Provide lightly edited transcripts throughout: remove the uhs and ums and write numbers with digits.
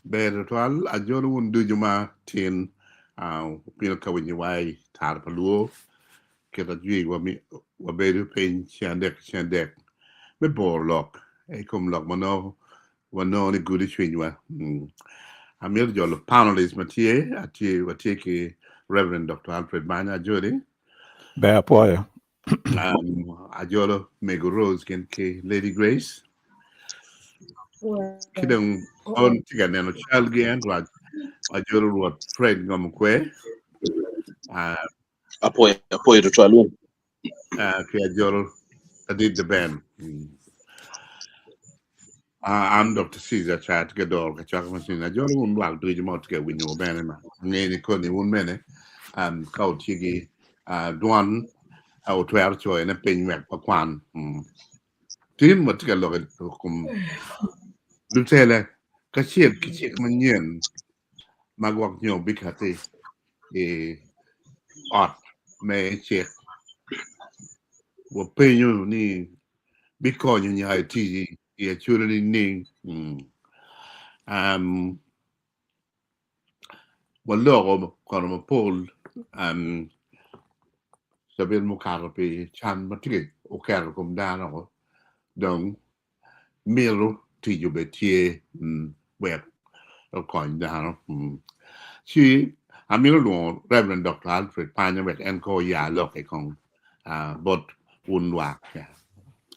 Ber tutwal ajolo wun ducu ma tin wubino ka winyowa i tara pa luo kit ajwi wabedo piny ceng adek ki ceng adek me boro lok i kom lok ma nongo wanongo ni gudo cwinywa. Amito jolo panelist ma tye, watye ki Reverend Doctor Alfred Banya Ajoli. Ber apwoyo. Ajolo Mego Rose gin ki Lady Grace. Ki dong on tye ka neno calgi ento ajolo Rwot Fred Ngomokwe. Apwoyo, apwoyo tutwal wun. Ki ajolo Ladit The Ben. An Dokta Caesar Caa atye ka doro kacwaka ma cwiny ajolo wun lwak ducu ma wutye ka winyo bene ma angeyo ni koni wun bene ka wutye ki dwon wutwero coyone piny wek wakwan. Tin watye ka lok i kom lutela kacel ki cik manyen ma gwok nyo bikati i ot me cik. Wapenyo ni bikonyo nyayo tic i Acholi nining? Waloko kono mapol cabit mukato pi can ma tye oketo i kom dano dong mito tic obed tye wek okony dano. Ci amito lwongo Reverend Doctor Alfred Panya wek en kong oya lokke kong bot wun lwak.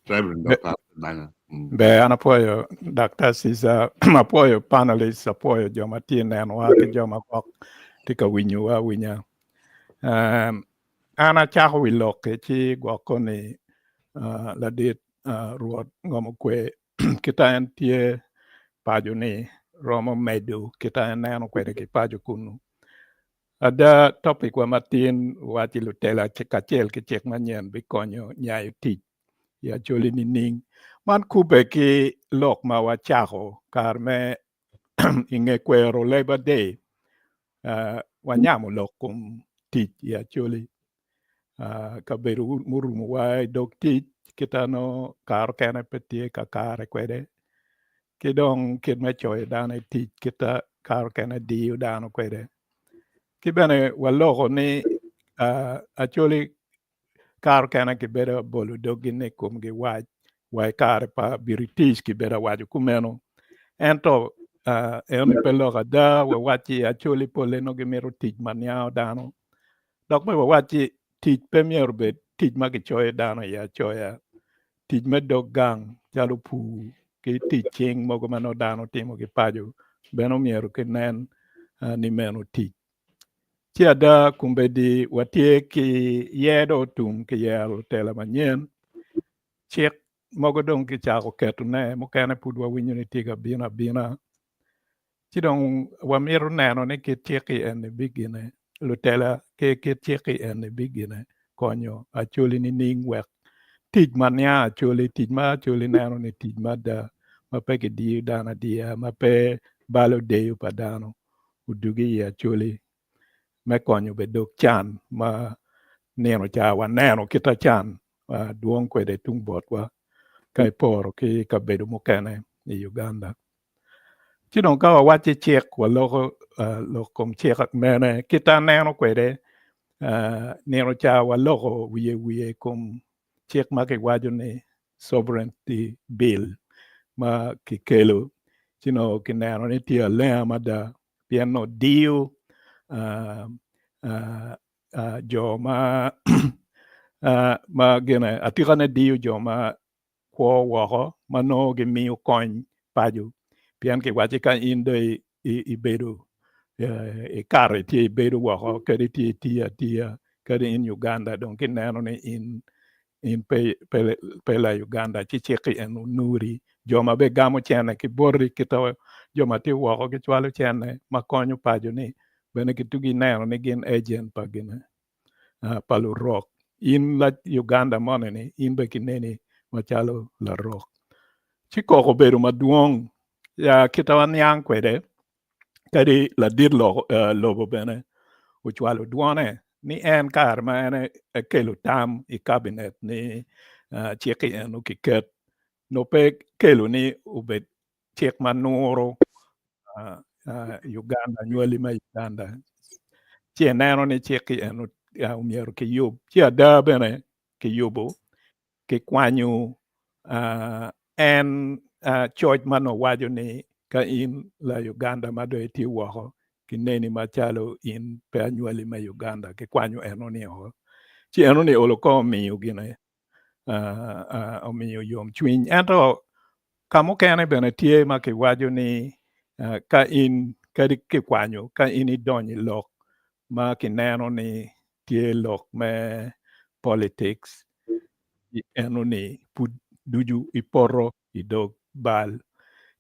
Reverend Doctor Alfred Panya. Ber, an apwoyo Daktar Caesar, apwoyo panelists, apwoyo jo ma tye nenowa ki jo ma gwok tye ka winyowa awinya. Um, an acako wi lok-ki ci gwok koni uh, ladit uh, Rwot Ngomo Kwe kita en tye paco ni romo medo kita en neno kwede ki paco kunu. Ada topic wa matin waci lutela kacel ki cik manyen bikonyo nyayo tic i Acholi nining? Man kubbe ki lok ma wacako kare me inge kwero Labor Day uh, wanyamo lok kom tic i Acholi. Uh, kabedo murumowa i dog tic kita no kare kene pe tye kakare kwede ki dong kit me coyo dano i tic kita kare kene diyo dano kwede ki bene waloko ni uh, Acholi kare kene kibedo bolo doggi ni komgi wac wa i kare pa British kibedo awaco kumeno ento uh, eno pe lok ada wawacci Acholi pole no gimito tic ma niango dano dok bene wawacci tic pe myero obed tic ma kicoyo dano iye acoya tic me dog gang calo pur ki tic cing mogo ma nongo dano timo ki paco bene omyero kinen uh, ni meno tic Ci ada kombeddi watye ki yer dong otum kiyero lutela manyen. Cik mogo dong kicako ketone, mukene pud wawinyo ni tye ka bino abina. Ci dong wamito neno ni kit cik-ki eni bigine, lutela ki kit cik-ki eni bigine konyo Acholi nining wek tic ma niang Acholi, tic ma Acholi neno ni tic mada ma pe kidiyo dano adiya, ma pe balo deyo pa dano odugi i Acholi me konyo bene dog can ma nino ca waneno kita can dwong kwede tung botwa ka iporo ki kabedo mukene i Uganda. Ci dong ka wawacci cik waloko lok kom cik mene kita aneno kwede nino ca waloko wiye wiye i kom cik ma kiwaco ni sovereignty bill ma kikelo ci nongo kineno ni tye alenga mada pien nongo diyo jo ma ma gine atikane diyo jo ma kwo woko ma nongo gimiyo kony paco pien kiwacci ka in dong ibedo ikato itye ibedo woko kadi itye itiyo atiya kadi in Uganda dong kineno ni in in pe pe la Uganda ci cik-ki en onuri jo ma bene gamo cene ki boti ki to jo ma tye woko gicwalo cene ma konyo paco ni bene gitugi neno ni gin agent pa gine pa lurok in la Uganda moni ni in bene kineni macalo larok ci koko obedo madwong ya kita waniang kwede kadi ladit lobo bene ocwalo dwone ni en kare ma en ekelo tam i kabinet ni cik-ki eno kiket nongo pe kelo ni obed cik ma nuro. Uganda, anywali me Uganda. Ci ineno ni cik-ki eno myero kiyub. Ci ada bene kiyubo, kikwanyo en coc ma nongo waco ni ka in la Uganda ma dong itye woko kineni macalo in pe anywali me Uganda, kikwanyo enoni oko. Ci enoni olo kong omiyo gine omiyo yomcwiny. Ento ka mukene bene tye ma kiwaco ni ka in kadi kikwanyo ka in idonyo i lok ma kineno ni tye lok me politics enoni pud ducu ipoto i dog bal.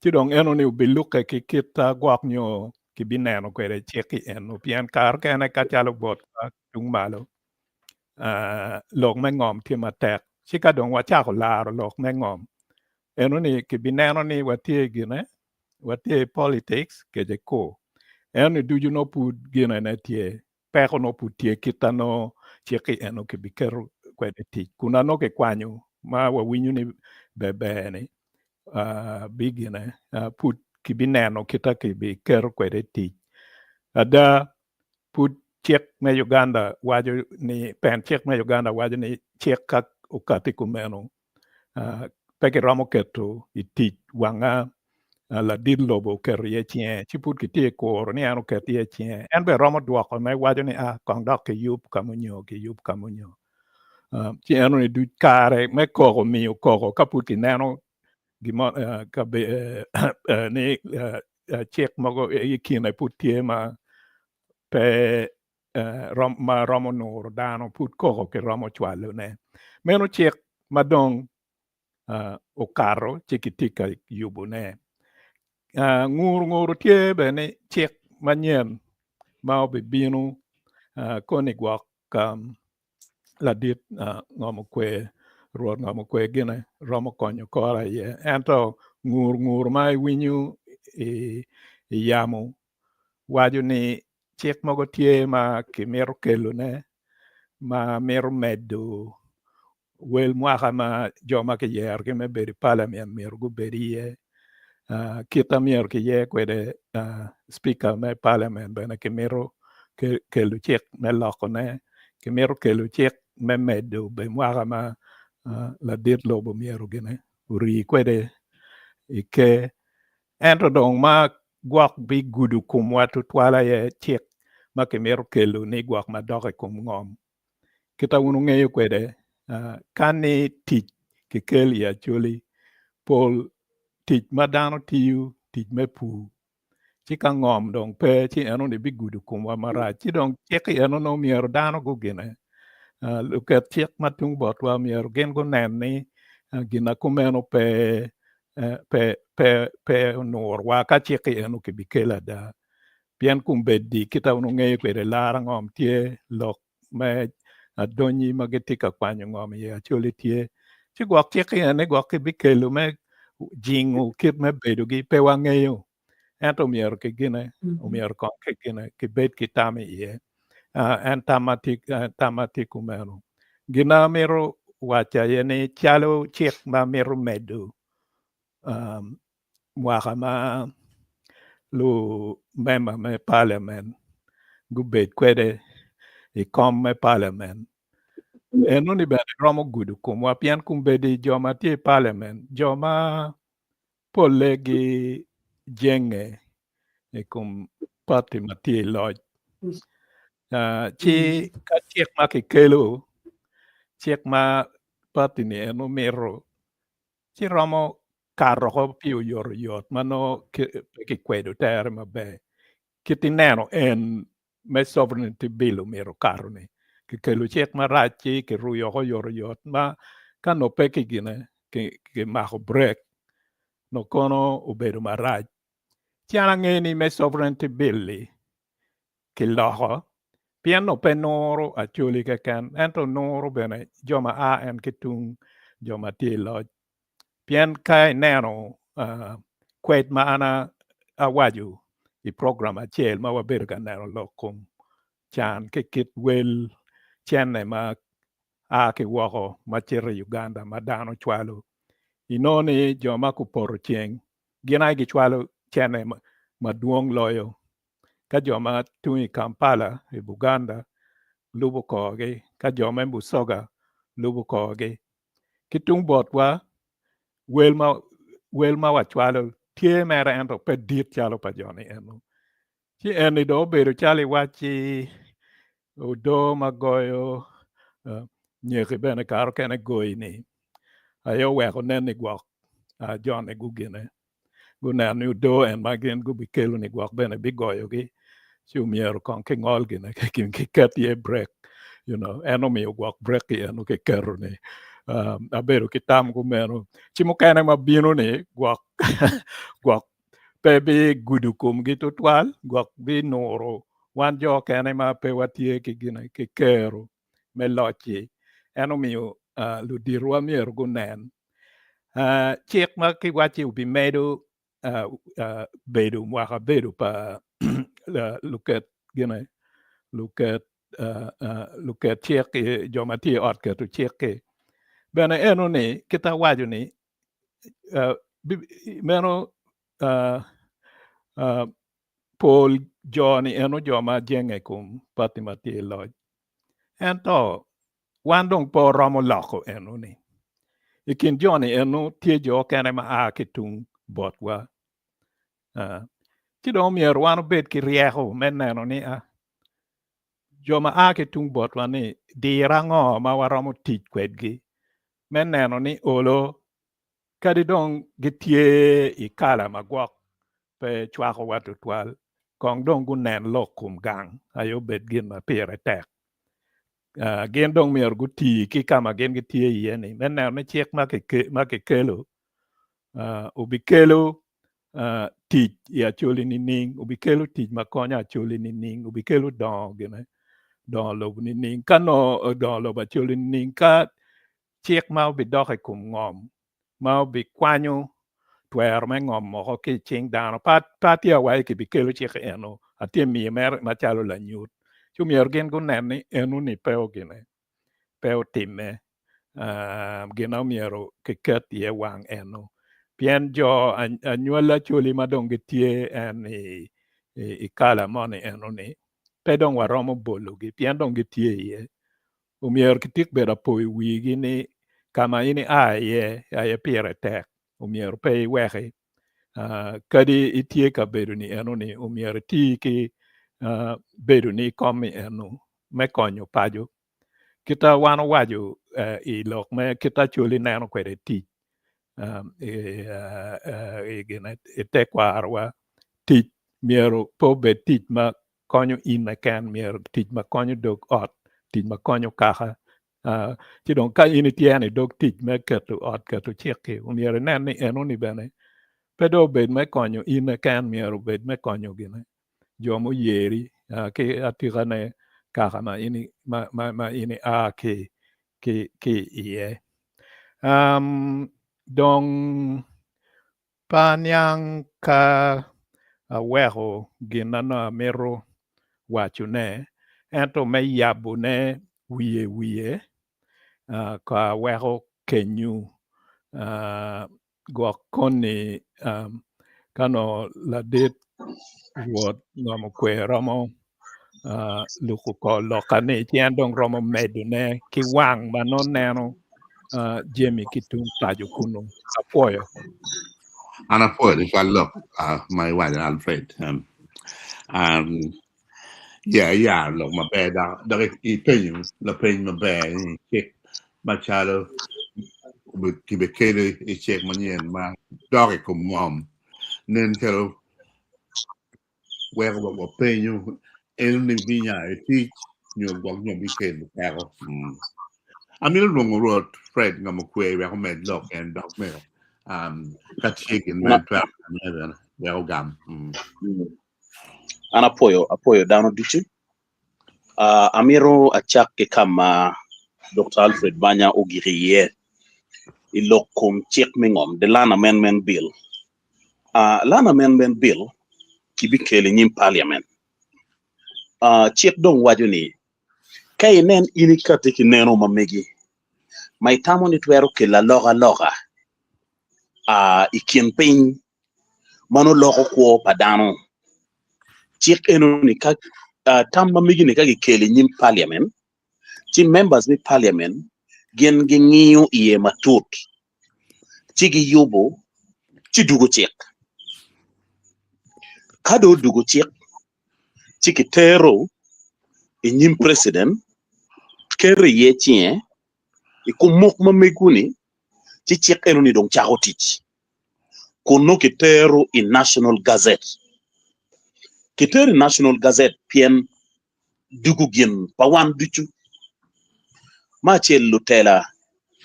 Ci dong enoni obilukke ki kit gwok nyo kibineno kwede cik-ki eno pien kare kene ka calo botwa tung malo lok me ngom tye matek ci ka dong wacako laro lok me ngom enoni kibineno ni watye gine watye i politics kece ko enoni ducu nongo pud ginene tye peko nongo pud tye kita nongo cik-ki eno kibiketo kwede i tic kun nongo kikwanyo ma wawinyo ni ber ber-ni bigine pud kibineno kita kibiketo kwede i tic ada pud cik me Uganda waco ni pen cik me Uganda waco ni cik ka okati kumeno pe kiromo keto i tic wanga ladit lobo oketo iye cinge ci pud kitye kuro ni en oket iye cinge en bene romo dwoko me waco ni ah kong dok kiyub ka munyo kiyub ka munyo ci enoni duc kare me koko miyo koko ka pud kineno gimo ni cik mogo i kine pud tye ma pe ma romo nuro dano pud koko kiromo cwalone. Meno cik ma dong okato ci kitye ka yubone. Nguru nguru tye bene ni cik manyen ma obibino koni gwok ladit ngom okwer rwot ngom okwer gine romo konyo kore iye ento ngur ngur ma iwinyo i yamo waco ni cik mogo tye ma kimito kelone ma mito medo wel mwaka ma jo ma kiyerogi me bedo i palamen myero gubed iye kit ma myero kiyer kwede cipika me palamen bene kimito kelo cik me lokone kimito kelo cik me medo bene mwaka ma ladit lobo myero gine ori kwede i ker ento dong ma gwok bigudo komwa tutwal aye cik ma kimito kelo ni gwok madok i kom ngom Kita wun wungeyo kwede, ka ni tic kikel i Acholi, pol tic ma dano tiyo tic me pur, ci ka ngom dong pe ci enoni bigudo komwa marac. Ci dong cik-ki eno nongo myero dano gugine, luket cik ma tung botwa myero gin gunen ni gin ma kumeno pe pe pe pe onurwa ka cik-ki eno kibikelo ada. Pien kombeddi kita wun wungeyo kwede lara ngom tye lok me adonyi ma gitye ka kwanyo ngom iye Acholi tye ci gwok cik-ki eni gwok kibikelo me jingo kit me bedogi pe wangeyo ento myero kigine myero kong kigine kibed ki tam iye en tamma tye kumeno. Gin ma amito waco aye ni calo cik ma mito medo mwaka ma lumemba me paliament gubed kwede i kom me paliament enoni bene romo gudo komwa pien kombeddi jo ma tye i paliament jo ma polle gijenge i kom pati ma tye i loc ci ka cik ma kikelo cik ma pati ni eno mito ci romo kato oko pi oyotoyot ma nongo pe kikwedo tere maber. Kit ineno en me sovereignty bill omyero okato-ni, kikelo cik marac ci kiruyo oko oyotoyot ma ka nongo pe kigine kimako brek nongo kono obedo marac. Ci an angeyo ni me sovereignty bill-li kiloko pien nongo pe nuro Acholi keken ento nuro bene jo ma a en ki tung jo ma tye i loc pien ka ineno kwed ma an awaco i program acel ma wabedo ka neno lok kom can ki kit wel cene ma a ki woko ma cito i Uganda ma dano cwalo inongo ni jo ma gupoto ceng gin aye gicwalo cene. madwong loyo ka jo ma tung i Kampala i Buganda lubo korgi ka jo me Busoga lubo korgi. Ki tung botwa wel ma wel ma wacwalo tye mere ento pe dit calo pa jo-ni eno. Ci eni dong obedo calo iwacci odoo ma goyo nyeki bene kare okene goyi-ni aye oweko nen ni gwok jo-ni gugine guneno ni odoo en ma gin gubikelo ni gwok bene bigoyogi ci omyero kong kingol gine kiket iye brek you know en omiyo gwok brek-ki eno kiketo ni abedo ki tam kumeno ci mukene ma bino ni gwok gwok pe bigudo komgi tutwal gwok binuro wan jo okene ma pe watye ki gine ki kero me loc-ci en omiyo luditowa myero gunen cik ma kiwacci obimedo bedo mwaka bedo pa luket gine luket luket cik jo ma tye i ot keto cik-ki bene eno ni kit awaco ni meno pol jo-ni eno jo ma jenge i kom pati ma tye i loc ento wan dong pe oromo loko eno-ni i kin jo-ni eno tye jo okene ma a ki tung botwa ci dong myero wan obed ki ryeko me neno ni jo ma a ki tung botwa ni diro ango ma waromo tic kwedgi me neno ni olo kadi dong gitye i kala ma gwok pe cwakowa tutwal kong dong gunen lok kom gang aye obed gin ma pire tek. Gin dong myero guti ki ka ma gin gitye iye ni me neno ni cik ma kikelo obikelo tic i Acholi nining, obikelo tic ma konyo Acholi nining, obikelo dongo gine dongo lobo nining, ka nongo dongo lobo Acholi nining, ka cik ma obidok i kom ngom ma obikwanyo twero me ngom moko ki i cing dano pe atye awaci kibikelo cik eno atye miyo mere macalo lanyut ci myero gin gunen ni eno ni pe ogine pe otimme gin ma myero kiket iye wang eno pien jo anywali Acholi ma dong gitye en i kala moni eno ni pe dong waromo bologi pien dong gitye iye omyero kitik bedo apoyo wigi ni ka ma in ia iye aye pire tek omyero pe iweki kadi itye ka bedo ni eno ni omyero iti ki bedo ni kom-mi eno me konyo paco kita wan owaco i lok me kit Acholi neno kwede tic i tekwarowa tic myero pe obed tic ma konyo in keken myero tic ma konyo dog ot tic ma konyo kaka ci dong ka in itye i dog tic me keto ot keto cik-ki myero inen ni enoni bene pe dong obed me konyo in keken myero obed me konyo gine jo muyeri ki atikane kaka ma in ia ki iye dong Pe aniang ka aweko gin ma nongo amito wacone, ento me yabone wiye wiye ka aweko kenyu gwok koni ka nongo ladit Rwot ngom okwe romo luko kor loka ni ci en dong romo medone ki wang ma nongo neno jami ki tung paco kunu apwoyo. An apwoyo tutwal lok ma iwaco Alfred. Yeah, iya lok maber dok ipenyo lapeny maber ni cik macalo kibikelo i cik manyen ma dok i kom ngom nen calo weko wapenyo eno ni binya i tic nyo gwok nyo bikelo peko. Amito lwongo Rwot Fred ngamo kwe wek omed lok en dok me ka tye gin ma twero bene wek ogam. An apwoyo apwoyo dano ducu. Amito acak ki ka ma Dr. Alfred Banya ogik iye i lok kom cik me ngom, the Land Amendment Bill. Land Amendment Bill kibikelo i nyim Parliament. Cik dong waco ni ka inen in ikati ki neno ma megi ma itamo ni twero kelo alokaloka i kin piny ma nongo loko kwo pa dano. Cik eno-ni ka tam ma megi-ni ka gikelo i nyim parliament, ci members me parliament gin gingiyo iye matut ci giyubo ci dugo cik. Ka dong odugo cik ci kitero i nyim president keto iye cinge i kom mok ma megwu-ni ci cik eno-ni dong cako tic. Kun nongo kitero i National Gazette. Kitero i National Gazette pien dugo gin pa wan ducu. Me acel lutela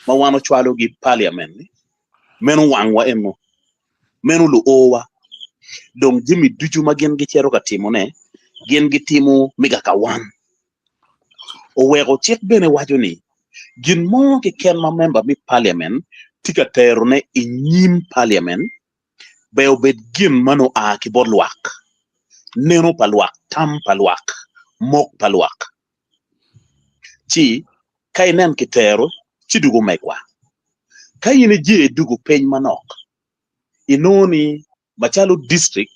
ma wan ocwalogi i Parliament-ni, meno wangwa eno, meno luowa. Dong jami ducu ma gin gicito ka timone, gin gitimo me kaka wan. Oweko cik bene waco ni gin mo keken ma memba me Parliament tye ka terone i nyim Parliament ber obed gin ma nongo oa ki bot lwak, neno pa lwak, tam pa lwak, mok pa lwak. Ci ka inen kitero ci dwogo megwa. Ka in ije idwogo piny manok, inongo ni macalo district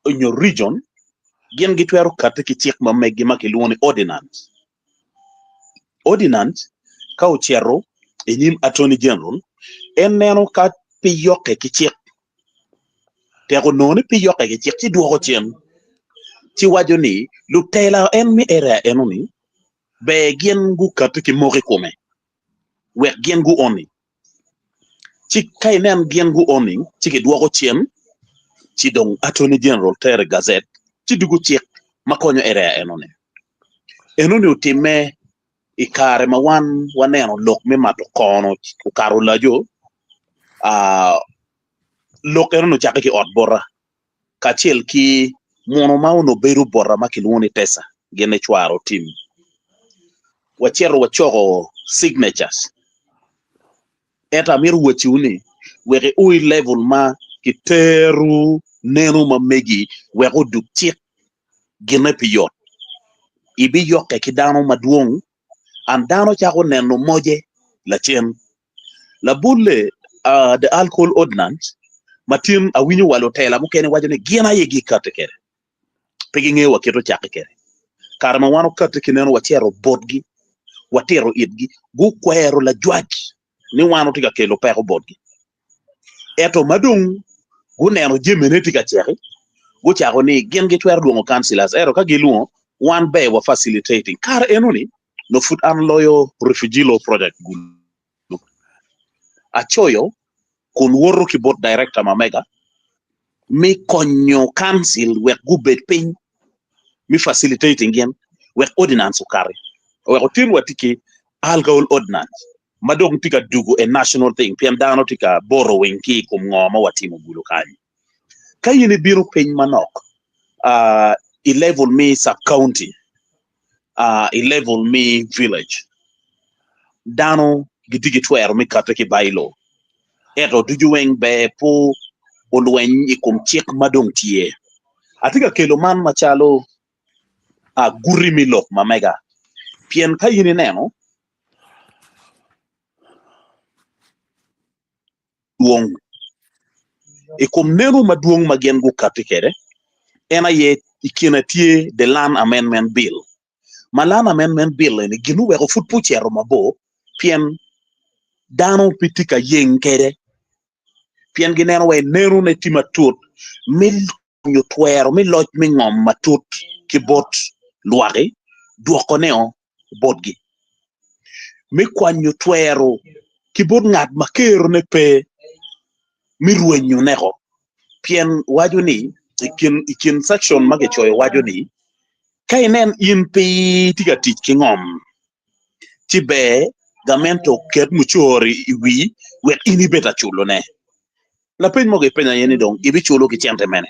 nyo region gin gitwero kati ki cik ma meggi ma kilwongo ni ordinance. Ordinance ka ocito i nyim Attorney General en neno ka pe yokke ki cik tek onongo ni pe yokke ki cik ci dwoko cen ci waco ni lutela en me area eno ni ber gin gukati ki moko i kome wek gin gu oni. Ci ka inen gin gu owning ci kidwoko cen ci dong Attorney General tere i gazet ci dugo cik ma konyo area enoni. Enoni otimme i kare ma wan waneno lok me mato kono okato olajo, lok enoni ocakke ki ot bota kacel ki muno ma onongo bedo bota ma kilwongo ni Tessa gin ni cware Otim. Wacito wacoko signatures ento amito wacciwu ni wek i o i level ma kiteru neno ma megi wek odug cik gine pi yot ibiyokke ki dano madwong and dano cako neno moje lacen. Labolle, the alcohol ordinance ma tin awinyo wa lutela mukene waco ni gin aye gikati kwede pe gingeyo wa kit ocakke kwede. Kare ma wan okati ki neno wacito botgi watito itgi gukwero lajwac ni wan watye ka kelo peko botgi. Ento ma dong guneno jamine tye ka ceki gucako ni gin gitwero lwongo councillors ento ka gilwongo wan ber wa facilitating kare enoni nongo pud an loyo refugee law project Gulu. Acoyo kun woto ki bot director ma mega me konyo council wek gubed piny me facilitating gin wek ordinance okati. Oweko tin watye ki alcohol ordinance ma dong tye ka dugo a national thing pien dano tye ka borrowing ki i kom ngo ma watimo Gulu kany. Ka in ibino piny manok i level me sub county i level me village dano gitye ki twero me kati ki bylaw ento ducu weng ber pe olweny i kom cik ma dong tye. Atye ka kelo man macalo guti me lok ma mega pien ka in ineno dwong. I kom neno madwong ma gin gukatti kwede, en aye i kine tye The Land Amendment Bill. Ma Land Amendment Bill eni gin oweko pud pe ocito mabor pien dano pe tye ka yeng kwede pien gineno wai nenone tye matut me nyo twero me loc me ngom matut ki bot lwaki dwokoneo botgi, me kwanyo twero ki bot ngat ma kerone pe me rwenyoneko, pien waco ni i kin section ma kicoyo waco ni ka inen in pe itye ka tic ki ngom ci ber gamente oket mucoro i wii wek in ibed aculone. Lapeny mo kipenyo aye ni dong ibiculo ki cente mene?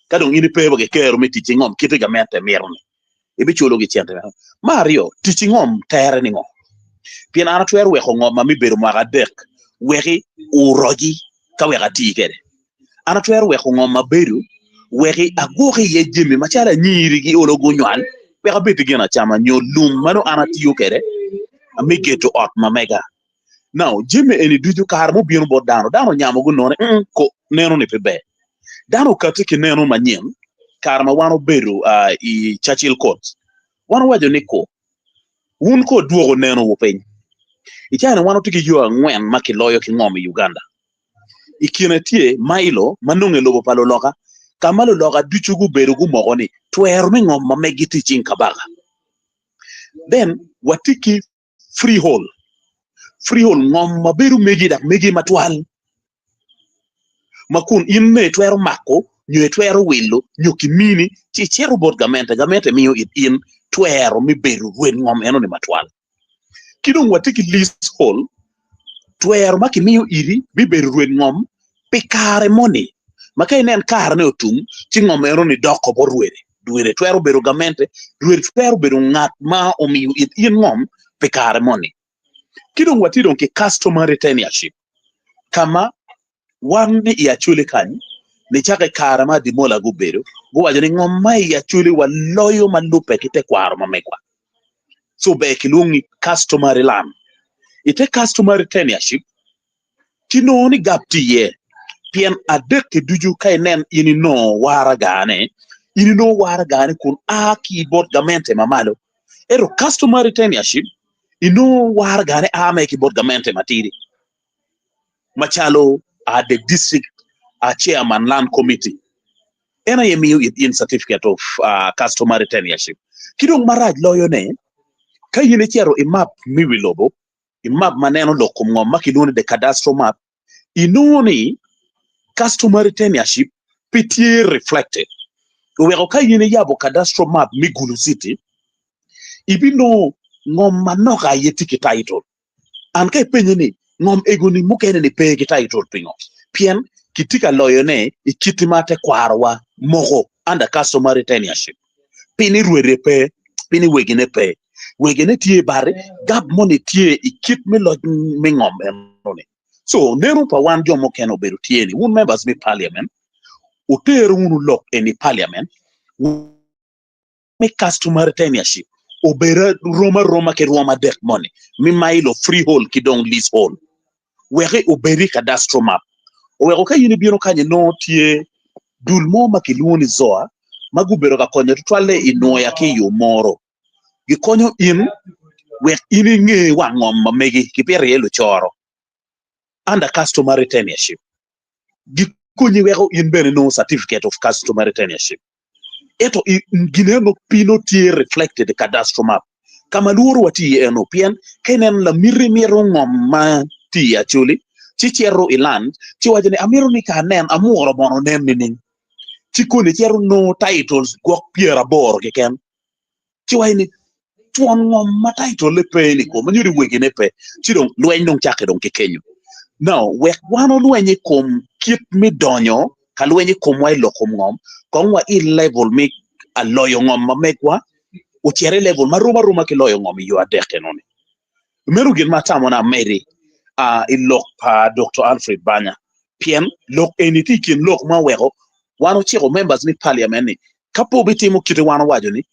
Ka dong in ipe wa ki kero me tic ki ngom kit gamente mito-ni, ibiculo ki cente mene? Me aryo, tic ki ngom tere ni ngo? Pien an atwero weko ngom ma mi bedo mwaka adek weki oroci ka wek ati kwede. An atwero weko ngom ma bedo weki agwok iye jami macalo anyiri ki olo gunywal wek abed ki gin acama nyo lum ma nongo an atiyo kwede me gedo ot ma mega. Now, jami eni ducu kare mubino bot dano, dano onyamo gunone, mm, ko, neno ni pe ber. Dano okati ki neno manyen. kare ma wan obedo i Churchill Court, wan owaco ni ko, wun ko dwoko neno wu piny. I cawa ni wan watye ki yo angwen ma kiloyo ki ngom i Uganda. I kine tye mailo ma nonge i lobo pa luloka, ka ma luloka ducu gubedo gumoko ni twero me ngom ma meggi tye i cing kabaka. Then watye ki freehold, freehold ngom ma bedo megi dok megi matwal ma kun in nongo itwero mako nyo itwero wilo nyo kimini ci icito bot gamente, gamente miyo it in twero me bedo rwed ngom enoni matwal. Ki dong watye ki leasehold, twero ma kimiyo iri me bedo rwed ngom pi kare moni ma ka inen karene otum ci ngom enoni doko bot rwede. Rwede twero bedo gamente, rwede twero bedo ngat ma omiyo it in ngom pi kare moni. Ki dong watye dong ki customary tenureship ka ma wan ni i Acholi kany nicako i kare ma Adimola gubedo guwaco ni ngom ma i Acholi waloyo ma lubbe ki tekwaro ma megwa. So ber kilwongo ni customary land. I te customary tenureship ci nongo ni gap tye iye pien adek-ki ducu ka inen in inongo waragane, in inongo waragane kun a ki bot gamente ma malo. Ento customary tenureship inongo waragane a mere ki bot gamente matidi macalo the district chairman land committee. En aye miyo it in certificate of customary tenureship. Ki dong marac loyone, ka in icito i map me wi lobo, i map ma neno lok kom ngom ma kilwongo ni the cadastral map, inongo ni customary tenureship pe tye reflected. Oweko ka in iyabo cadastral map me Gulu City, ibinongo ngom manok aye tye ki title. An ka ipenye ni ngom ego-ni mukene-ni pe ki title pingo? Pien kitye ka loyone i kit ma tekwarowa moko under customary tenureship. Pi ni rwede pe, pi ni wegine pe. Wegine tye bati, gap moni tye i kit me loc me ngom enoni. So, neno pa wan jo mukene obedo tye ni wun members me parliament, wuter wunu lok eni i parliament, me customary tenureship obedo rom aroma ki rwom adek moni me mailo, freehold ki dong leasehold wek obed i cadastral map. Oweko ka in ibino kany inongo tye dul mo ma kilwongo ni ZOA ma gubedo ka konyo tutwalle i nwoya ki i Omoro. Gikonyo in wek in inge wang ngom ma megi kipito iye lucoro under customary tenureship. Gikonyi weko in bene inongo certificate of customary tenureship. Ento i gin eno pi nongo tye reflected i cadastral map ka ma lworo wa tye iye eno pien ka ineno lamiti mito ngom ma tye i Acholi ci cito i land ci waco ni amito ni ka anen amuro mono onen nining ci koni cito nongo titles gwok 80 keken ci waco ni twon ngom ma title-le pe ni kom nyuto ni wegine pe ci dong lweny dong cakke dong ki kenyo. Now wek wan olweny i kom kit me donyo ka lweny i komwa i lok kom ngom kong wa i level me aloyo ngom ma megwa ocito i level ma rom aroma ki loyo ngom i yo adek enoni. Meno gin ma atamo ni amedi i lok pa Doktor Alfred Banya pien lok eni tye i kin lok ma oweko wan ociko members me parliament ni Ka pe wubitimo kite wan owaco ni,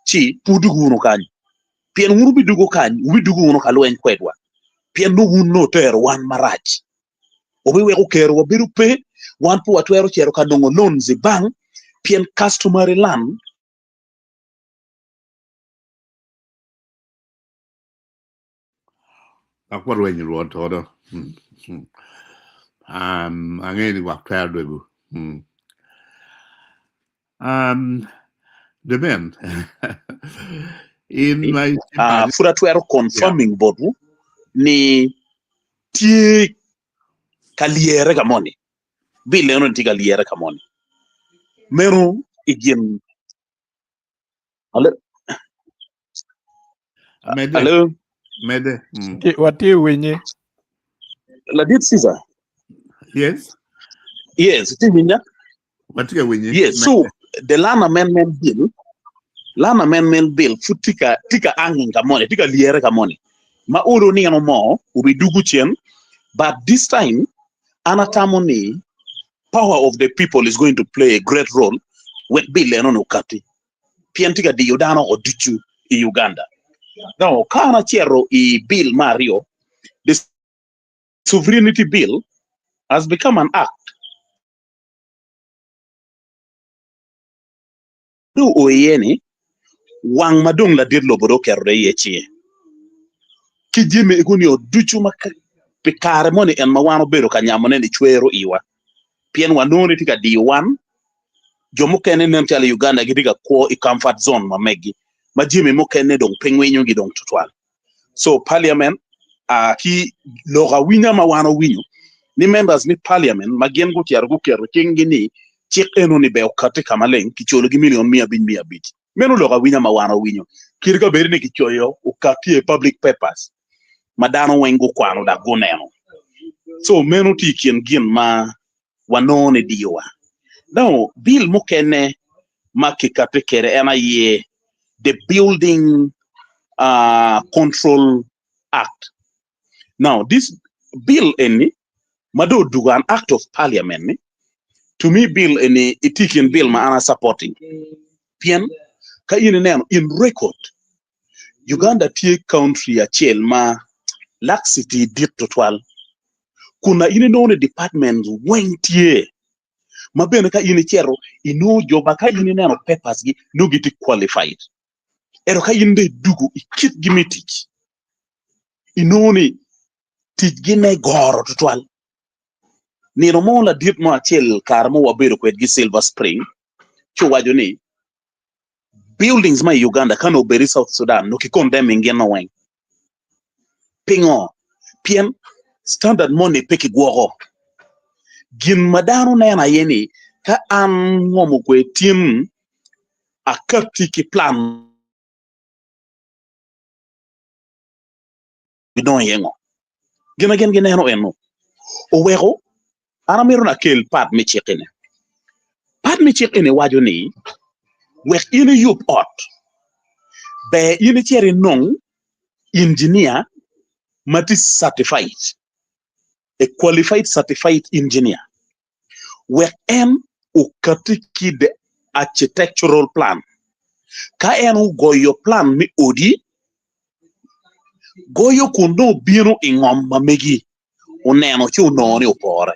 ci pe wudug wunu kany, pien wun wubidugo kany, wubidugo wunu ka lweny kwedwa, pien nongo wun nongo wutero wan marac. Wubiweko kerowa bedo pe, wan pe watwero cito ka nongo loans i bank, pien customary land. Dok warwenyo Rwot todo. Angeyo ni gwok twero dwego. Demen. In ma Ah, pud atwero confirming botwu ni tye ka lyere ka moni. Bill eno tye ka lyere ka moni. Meno i gin Alo? Mede. Alo? Mede. Mm. Watye winyi. Ladit Caesar. Yes. Yes, itye winya? Watye ka winyi. Yes, so the Land Amendment Bill, Land Amendment Bill pud tye ka tye ka hanging ka moni, tye ka lyere ka moni. Ma olo nino mo obidugo cen, but this time an atamo ni power of the people is going to play a great role wek bill eno ni okati pien tye ka diyo dano o ducu i Uganda. Now, ka an acito i bill me aryo, the sovereignty bill has become an act. dong oo iye ni wang ma dong ladit lobo dong oketo dong iye cinge ki jami ego-ni ducu ma pi kare moni en ma wan obedo ka nyamone ni cwero iwa pien wanongo ni tye ka diyo wan. Jo mukene nen calo i Uganda gitye ka kwo i comfort zone ma meggi ma jami mukene dong pe ngwinyogi dong tutwal. So parliament uh, ki lok awinya ma wan owinyo ni members me parliament ma gin gucito guketo cinggi ni cik eno ni ber okati ka maleng kiculogi milion 500 500. Meno lok awinya ma wan owinyo. Kit ka bedi ni kicoyo okati i public papers ma dano weng gukwano dok guneno. So meno tye i kin gin ma wanongo ni diyowa. Now, bill mukene ma kikati kwede en aye the Building uh, Control Act. Now, this bill eni ma dong odugo an act of parliament ni, to me bill eni itye i kin bill ma an a supporting. Pien ka in ineno in record, Uganda tye country acel ma laxity dit tutwal. Kun na in inongo ni departments weng tye ma bene ka in icito inongo jo ma ka in ineno papers gi nongo gitye qualified. Ento ka in dong idugo i kit gi me tic, inongo ni tic gi ne goro tutwal. Nino mo ladit mo acel kare mo wabedo kwedgi Silver Spring ci owaco ni buildings ma i Uganda ka nongo obedo i South Sudan nongo ki condemning gin weng. Pingo? Pien standard moni pe kigwoko. Gin ma dano neno aye ni ka an ngom okwe tin akatti ki plan gidongo iye ngo? Gin ma gin gineno eno oweko an amito ni akel part me cik eni. Part me cik eni waco ni wek in iyub ot, ber in icit inong engineer ma tye certified, a qualified certified engineer wek en okati ki the architectural plan. Ka en ogoyo plan me odi, goyo kun dong obino i ngom ma megi, oneno ci onongo ni opore.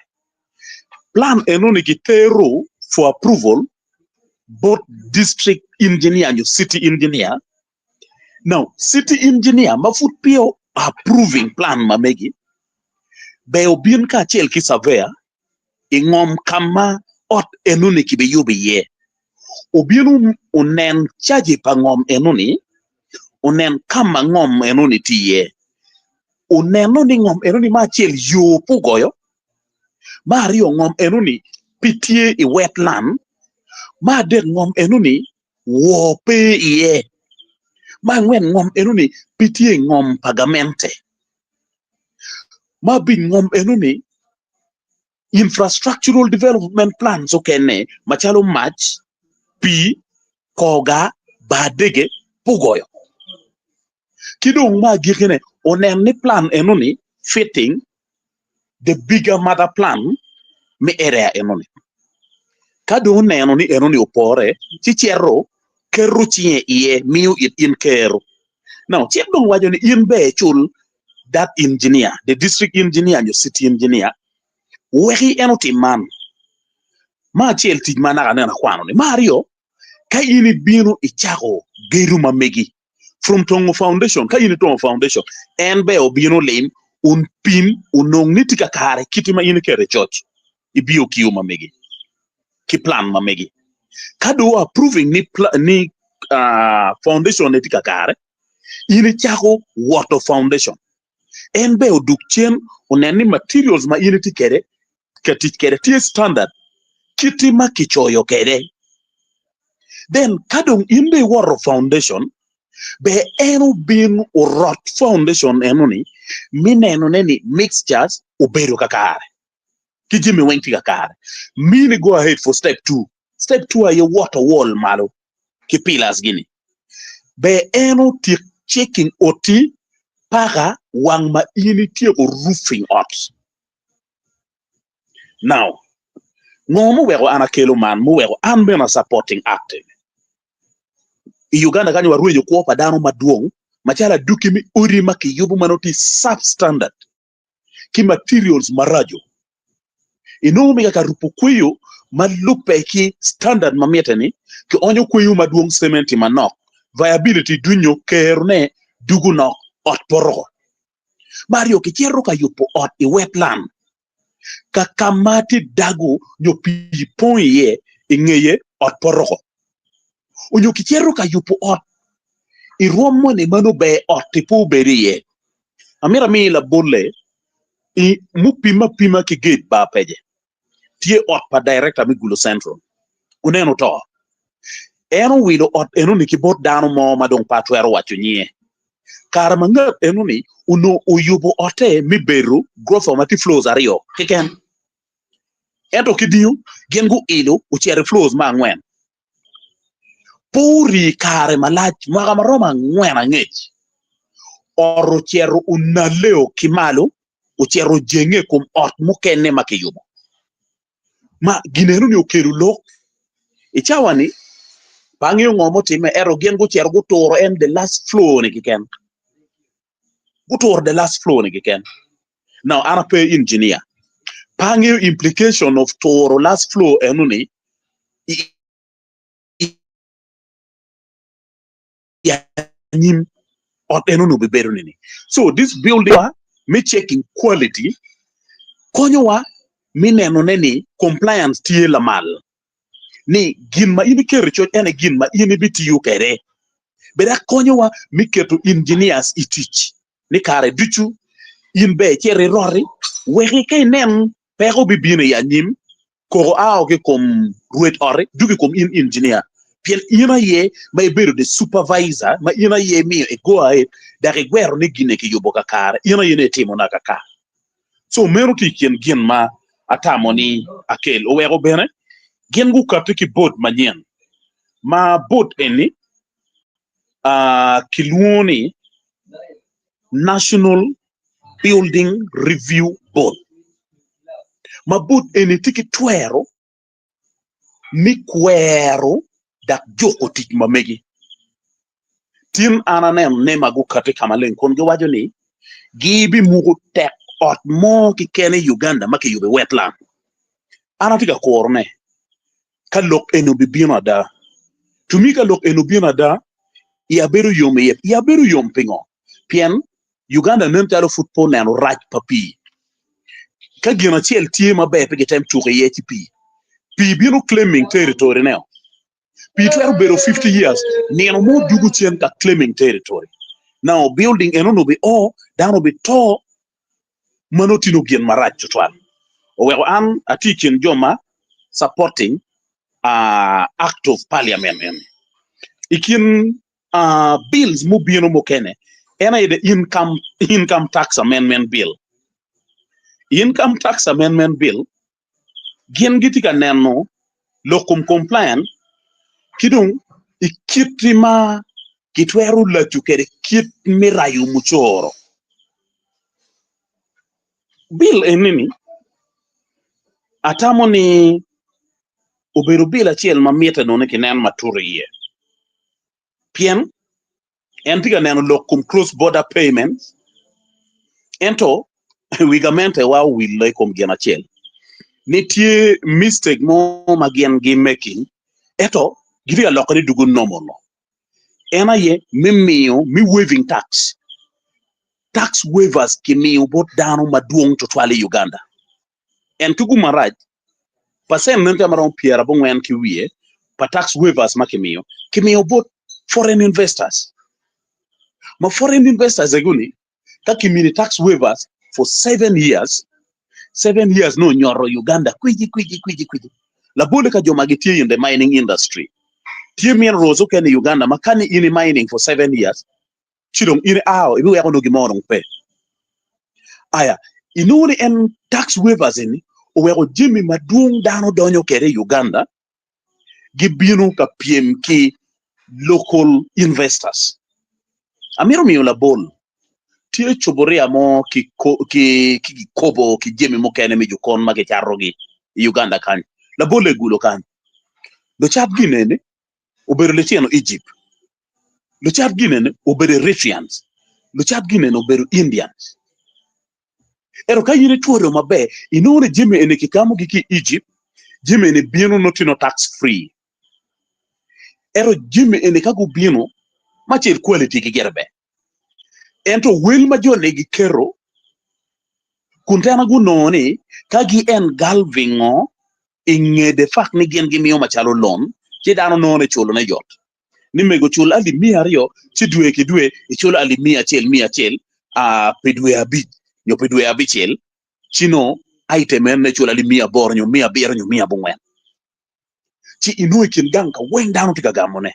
Plan enoni gitero for approval bot district engineer nyo city engineer. Now, city engineer ma pud peya approving plan ma megi, ber obin kacel ki surveyor i ngom ka ma ot enoni kibiyubo iye. Obin onen caji pa ngom enoni, onen ka ma ngom enoni tye iye. Oneno ni ngom enoni me acel yo pe ogoyo, me aryo ngom enoni pe tye i wetland, me adek ngom enoni woo pe iye, me angwen ngom enoni pe tye i ngom pa gamente, me abic ngom enoni infrastructural development plans okene macalo mac, pii, koga, bar dege pe ogoyo. Ki dong me agikkine onen ni plan enoni fitting the bigger mother plan me area enoni. Ka dong oneno ni enoni opore, ci cito keto cinge iye miyo it in kero. Now cik dong waco ni in ber icul that engineer, the district engineer nyo city engineer weki en otim man. Me acel tic ma naka aneno akwano ni. Me aryo ka in ibino icako gedo ma megi from tongo foundation ka in itongo foundation en ber obino olim un pim onong ni tye kakare kiti ma in iketo i coc i BOQ ma megi ki plan ma megi ka dong approving ni ni uh, foundation ne tye kakare in icako woto foundation en ber odug cen onen ni materials ma in itye kwede ka tic kwede tye standard kiti ma kicoyo kwede. Then ka dong in dong iwoto foundation, ber en obin orot foundation enoni mi nenone ni mixtures obedo kakare ki jami weng tye kakare. Mini go ahead for step 2. Step 2 aye woto wall malo ki pillars gini. Ber en otik checking oti paka wang ma in ityeko roofing ot. Now, ngo muweko an akelo man, muweko an bene a supporting act eni? I Uganda kany warwenyo kwo pa dano madwong macalo aduki me odi ma kiyubo ma nongo tye substandard ki materials maraco. Inongo mega ka rupo kweyo ma lubbe ki standard ma mitte-ni, kionyo kweyo madwong cementi manok, viability dunyo kerone dugo nok, ot poto. Me aryo, kicito ka yubo ot i wetland ka ka ma tye dago nyo pii pong iye i ngeye ot poto. Onyo kicito ka yubo ot i rwom moni ma nongo ber ot-ti pe obed iye. Amito ami labolle i mupime apima ki gate bar pece. Tye ot pa director me Gulu Central. Wuneno to. En owilo ot enoni ki bot dano mo ma dong pe atwero waco nyinge. Kare ma ngat enoni onongo oyubo otte me bedo gurofa ma tye floors aryo keken. Ento ki dingo, gin guilo ocito i floors me angwen. Pe orii kare malac, mwaka ma romo angwen angec, ot ocito onaleo ki malo, ocito ojenge i kom ot mukene ma kiyubo. Ma gin enoni okelo lok i cawa-ni, pe angeyo ngo mutimme, ento gin gucito guturo en the last floor ni keken. Guturo the last floor ni keken. Now an ape engineer, pe angeyo implication of turo last floor enoni i anyim ot enoni obibedo nini. So this building me checking quality konyowa me nenone ni compliance tye lamal ni gin ma in iketo i coc en aye gin ma in ibitiyo kwede. Bene konyowa me keto engineers i tic ni kare ducu in ber icit iroti wek ka inen peko bibino i anyim Koko ao ki i kom rwed ot-ti dok i kom in injinia, pien in aye ma ibedo the supervisor, ma in aye imiyo i go ahead dok igwero ni gin-ni kiyubo kakare, in aye ni itimona kakare. So meno tye i kin gin ma atamo ni akel. Oweko bene gin gukatti ki board manyen, ma board eni kilwongo ni National Building Review Board, ma board eni tye ki twero me kwero dok juko tic ma megi. Tin an aneno nema gukati ka maleng kun giwaco ni gibimuko tek ot mo keken i Uganda ma kiyubo i wetland. An atye ka kurone ka lok eni obibino ada. Tumi ka lok eni obino ada, iya bedo yom iye. Iya bedo yom pingo? Pien Uganda nen calo pud pe oneno rac pa pii. Ka gin acel tye maber pe gitem cuko iye ci pii. Pii bino claiming territory ne o. Pii twero bedo 50 years, nino mo dugo cen ka claiming territory. Now building eno ni obi o, dano obi to, mano tino gin marac tutwal. Oweko an atye i kin jo ma supporting act of parliament eni. I kin bills mubino mukene en aye the income, income tax amendment bill. Income tax amendment bill gin gitye ka neno lok kom compliant ki dong i kit ma gitwero laco kwede kit me rayo mucoro. Bill eni-ni atamo ni obedo bill acel ma mitte nongo ni kinen matut iye pien en tye ka neno lok kom cross border payments ento wi gamente wa owilo i kom gin acel ni tye mistake mo ma gin gi making ento gitye ka loko ni dugo normal en aye me miyo me waiving tax tax waivers kimiyo bot dano madwong tutwal i Uganda en ki gum marac pacent meno tye maromo pyerabongwen ki wiye pa tax waivers ma kimiyo, kimiyo bot foreign investors. Ma foreign investors ego-ni ka kimini tax waivers for 7 years, 7 years nongo onyoto Uganda kwiji kwiji kwiji kwiji. Labolle ka jo ma gitye in the mining industry, tye minerals okene i Uganda ma ka ni in i mining for 7 years, ci dong in ao ibiweko nongo gin mo dong pe. Aya, inongo ni en tax waivers eni oweko jami madwong dano donyo kwede i Uganda gibino ka pyem ki local investors. Amito miyo labol, tye cuburia mo ki kikobo ki jami mukene me jokon ma kicatogi i Uganda kany. Labolle i Gulu kany, lucat gin eni obedo litino Egypt, lucat gin eni obedo Eritreans, lucat gin eni obedo Indians. Ento ka in itwodo maber, inongo ni jami eni kigamogi ki i Egypt, Jami eni bino nongo tye nongo tax free. Ento jami eni ka gubino ma cel quality gi gire ber. Ento wel ma jo ni giketo kun tena gunongo ni ka gi engulfingo i nge the fact ni gin gimiyo macalo loan ci dano nongo ni culo ne yot. Ni mego cul alip 200 ci dwe ki dwe iculo alip 100 100 pi dwe 5 nyo pi dwe 6 ci nongo item en ne culo alip 800 nyo 700 nyo 400. Ci inongo i kin gang ka weng dano tye ka gamo ne.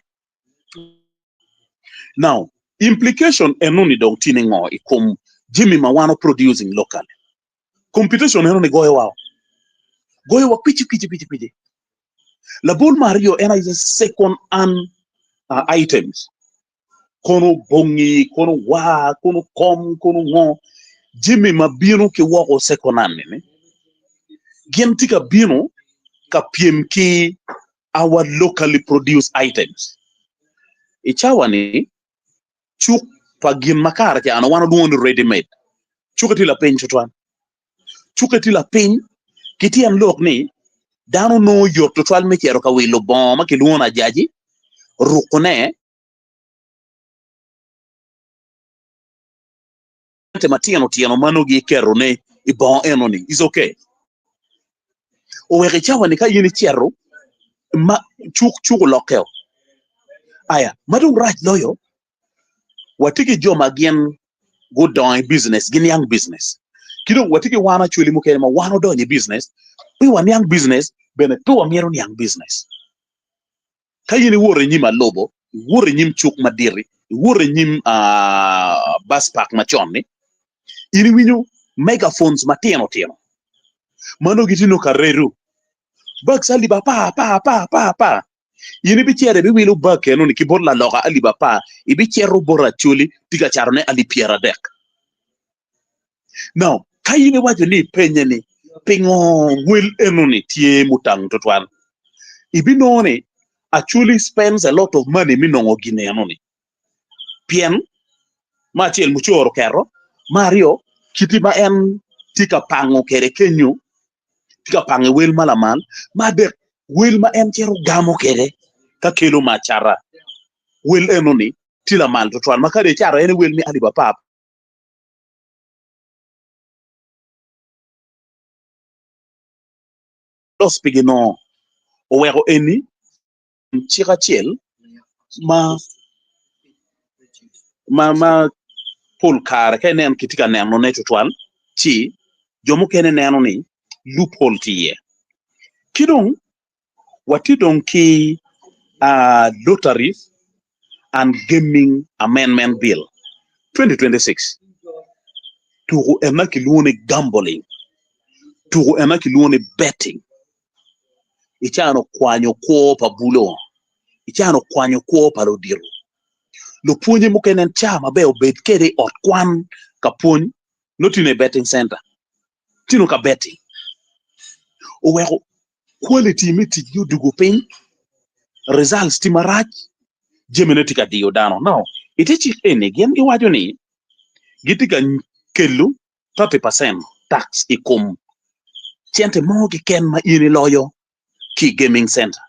Now, implication enoni dong tye ni ngo i kom jami ma wan wa producing locally? Competition enoni goyowa o. Goyowa kwici kwici kwici kwici. Labol me aryo en aye second hand items. Kono bongi, kono war, kono kom, kono ngo. Jami ma bino ki woko second hand ni, gin tye ka bino ka pyem ki our locally produced items. I cawa ni, cuk pa gin ma kare ca wan walwongo ni ready made, cukke tye lapiny tutwal. Cukke tye lapiny ki tyen lok ni dano nongo yot tutwal me cito ka wilo bongo ma kilwongo ni ajaji, rukone, cente matino tino ma nongo giketone i bongo enoni is okay. Oweko i cawa ni ka in icito ma cuk cuk olokkeo. Aya, ma dong rac loyo, watye ki jo ma gin gudongo i business, giniang business. Ki dong watye ki wan actually mukene ma wan odonyo i business, pe waniang business, bene pe wamito niang business. Ka in iwoto i nyim alobo, iwoto i nyim cuk madit-ti, iwoto i nyim bus park macon-ni, in iwinyo megaphones matino tino ma nongo gitye nongo ka redo bags alip apar apar apar apar apar. In ibicito ibiwilo bag enoni ki bot laloka alip apar, ibicito bot Acholi tye ka catone alip 30. Now, ka in iwaco ni ipenye ni pingo wel enoni tye mutang tutwal, ibinongo ni Acholi spends a lot of money me nongo gin enoni. Pien, me acel mucoro oketo, me aryo kiti ma en tye ka pango kwede kenyo, tye ka pango i wel ma lamal, me adek wel ma en cito gamo kwede ka kelo me acata, wel enoni tye lamal tutwal ma kadi ecato en i wel me alip apar. Los pi ginongo oweko eni cik acel ma ma ma pol kare ka inen kitye ka nenone tutwal ci jo mukene neno ni loophole tye iye. Ki dong watye dong ki Lotteries and Gaming Amendment Bill 2026, tuko en ma kilwongo ni gambling, tuko en ma kilwongo ni betting. Icano kwanyo kwo pa bulo, icano kwanyo kwo pa ludito. Lupwonye mukene en ca maber obed kwede i ot kwan ka pwony nongo tye i betting center. Tino ka betting oweko quality me ticgi odwogo piny, results tye marac, jamine tye ka diyo dano. Now, i te cik eni gin giwaco ni gitye ka kelo 30% tax i kom cente mo keken ma in iloyo ki i gaming center.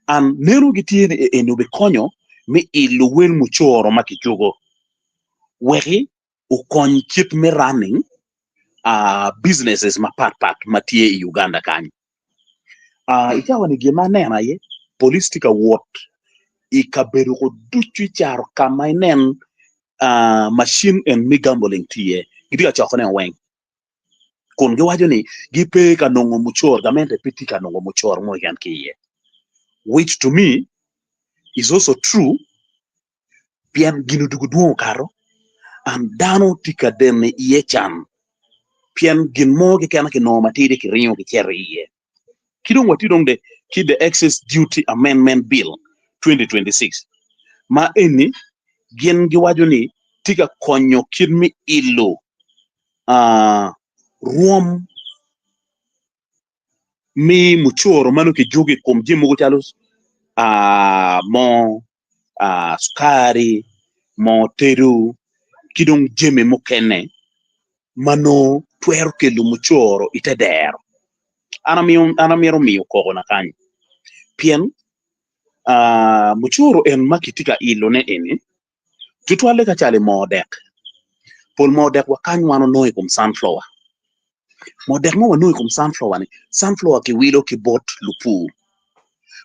And meno gitye ni eni obikonyo me ilo wel mucoro ma kijuko weki okony kit me running businesses mapat pat ma tye i Uganda kany. I cawa ni gin ma aneno aye police tye ka wot i kabedo ko ducu i caro ka ma inen machine en me gambling tye iye gitye ka cokone weng kun giwaco ni gipe ka nongo mucoro gamente pe tye ka nongo mucoro mo keken ki iye which to me is also true pien gin odwogo dwong okato and dano tye ka deno iye can pien gin mo keken ma kinongo matidi kiringo kicito iye. Ki dong watye dong ki the Excess Duty Amendment Bill 2026 ma eni gin giwaco ni tye ka konyo kit me ilo rwom me mucoro ma nongo kijuko i kom jami mogo calo moo, cukari, moo tedo ki dong jami mukene ma nongo twero kelo mucoro i te dero. An amiyo an amito miyo koko na kany pien ah mucoro en ma kitye ka ilone eni tutwalle ka calo i moo dek. Pol moo dek wa kany wan onongo i kom sunflower. Moo dek ma wanongo i kom sunflower ni sunflower kiwilo ki bot lupur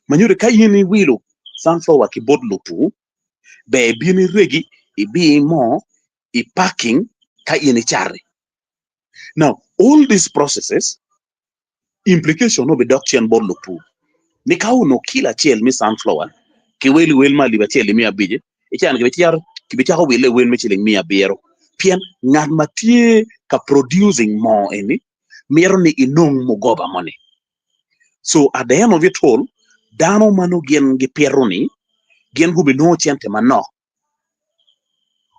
ma nyuto ni ka in iwilo sunflower ki bot lupur ber ibin iregi ibi moo i parking ka in icati. Now all these processes implication obidok cen bot lupur ni ka onongo kilo acel me sunflower kiwelo i wel me alip acel ki miya abic icani kibicako wile i wel me ciling miya abiro pien ngat ma tye ka producing moo eni mito ni inong mugoba moni. So at the end of it all dano ma nongo gin gipito ni gin gubinongo cente manok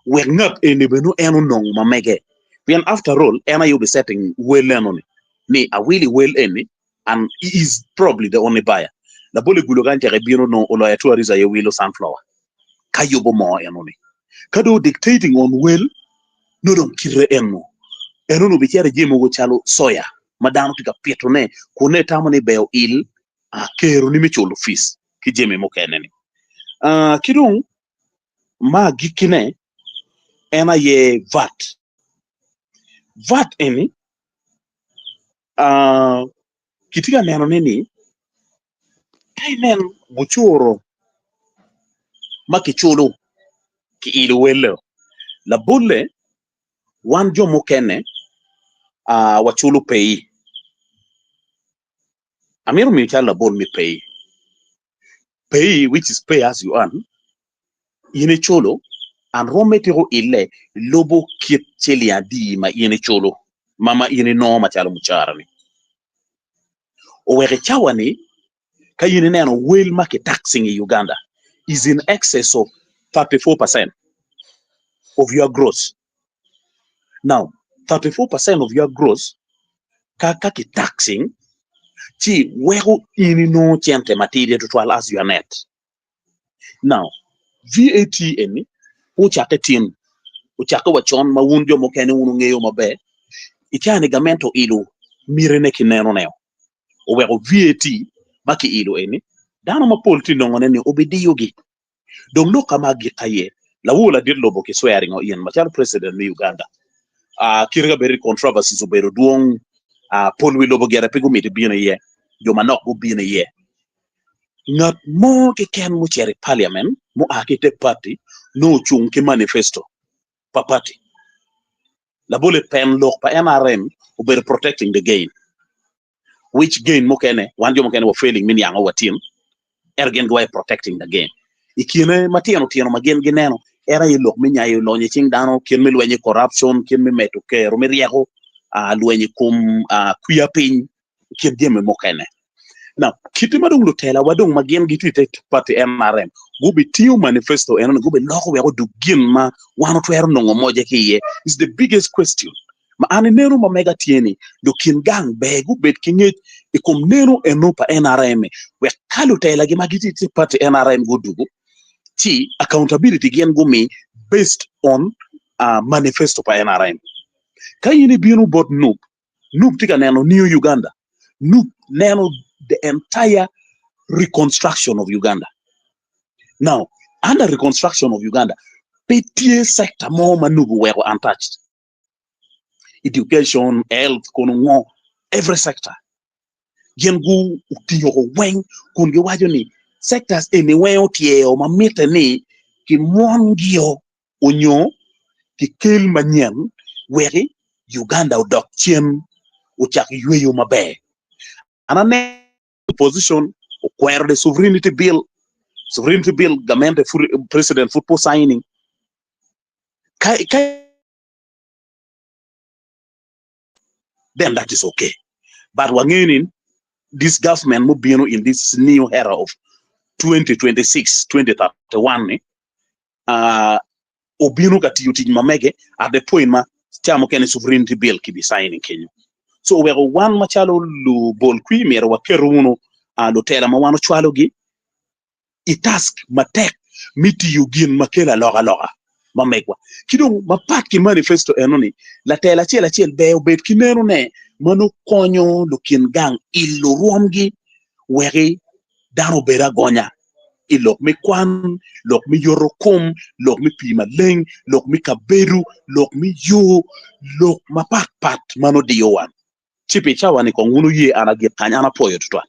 wek ngat eni bene nongo en onong ma mege pien after all en aye obi setting wel eno ni ni awilo i wel eni and he is probably the only buyer labol i gulo kany tek ebino nongo oloyo tourist aye wilo sunflower ka yubo moo eno ni ka dong dictating on wel nongo dong kite eno eno ni obicito i jami mogo calo soya ma dano tye ka pitone kun nongo itamo ni ber oil keroni me culo fees ki jami mukene ni. Ki dong ma agikkine en aye VAT. VAT eni kitye ka nenone ni ka inen mucoro ma kiculo kiilo welle labolle wan jo mukene waculo pay. Amito miyo calo labol me pay. Pay which is pay as you earn, in iculo and romme tiko ille lubo kit ciling adi ma in iculo ma ma in inongo macalo mucara ni. Oweko i cawa ni ka in ineno wel ma ki taxing i Uganda is in excess of 34% of your gross. Now 34% of your gross ka ka ki taxing ci weko in inongo cente matidi tutwal as your net. Now VAT eni ocakke tin, ocakke wa con ma wun jo mukene wun wungeyo maber, i caa-ni gamente oilo mitine ki nenone oweko VAT ma kiilo eni dano mapol tye nongone ni obidiyogi. Dong lok ka ma agik aye, lawor ladit lobo ki swearing o in macalo president me Uganda. Kite ka bedo ni controversies obedo dwong, pol wi lobo gire pe gumito ibino iye, jo manok gubino iye. Ngat mo keken mucito i parliament mua ki te party nongo ocung ki manifesto pa party. Labole pen lok pa NRM obedo protecting the gain. Which gain mukene wan jo mukene wa failing me niango wa tin ento gin giwaco protecting the gain. I kine matino tino ma gin gineno en aye lok me nyayo lonyo i cing dano, kit me lwenyo i corruption, kit me medo kero me ryeko, lwenyo i kom kwiya piny kit jami mukene. Now, kite ma dong lutela wa dong ma gin gitye i te party NRM gubitingo manifesto eno ni gubiloko wek odug gin ma wan otwero nongo moje ki iye is the biggest question ma an ineno ma mega tye ni lukin gang ber gubed ki ngec i kom neno eno pa NRM wek ka lutela gi ma gitye i te party NRM gudugu ci accountability gin gumi based on manifesto pa NRM. Ka in ibino bot NUP Nup tye ka neno New Uganda. Nup neno the entire reconstruction of Uganda. Now, under reconstruction of Uganda, pe tye sector mo ma Nup oweko untouched. Education, health, kono ngo, every sector. Gin gu otingo ko weng kun giwaco ni sectors eni weng otyeo ma mitte ni kimwon-gio onyo kikel manyen weki Uganda odok cen ocak yweyo maber. An aneno opposition okwero the sovereignty bill, sovereignty bill gamente pud president pud pe signing ka ka then that is okay but wangeyo ni this government mubino in this new era of 2026 2031 ni obino ka tiyo tic ma mege at the point ma ca mukene sovereignty bill ki bi signing kenyo. So oweko wan macalo lubol kwi myero waketo wunu lutela ma wan ocwalogi i task matek me tiyo gin ma kelo alokaloka ma megwa. Ki dong mapat ki manifesto eno ni latela acel acel ber obed ki neno ne. Meno konyo lukin gang ilo rwomgi weki dano obed agonya i lok me kwan, lok me yoto kom, lok me pii maleng, lok me kabedo, lok me yo, lok mapat pat ma nongo diyo wan. Ci pi cawa-ni kong wun wuye an agik kany, an apwoyo tutwal.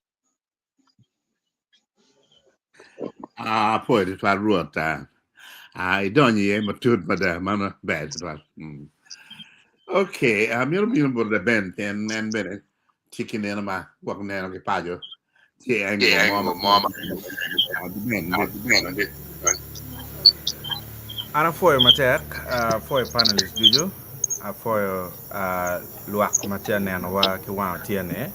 Ah, apwoyo tutwal Rwot. Ah, ah, idonyo iye matut mada, mano ber tutwal. Mm. Okay, ah, myero bino bot Laben pien en bene tye ki neno ma gwok neno ki paco. Tye angle mo ma Ah, Ben, Ben, Ben. An apwoyo matek, apwoyo panelist ducu, apwoyo ah, lwak ma tye ka nenowa ki wang otyene.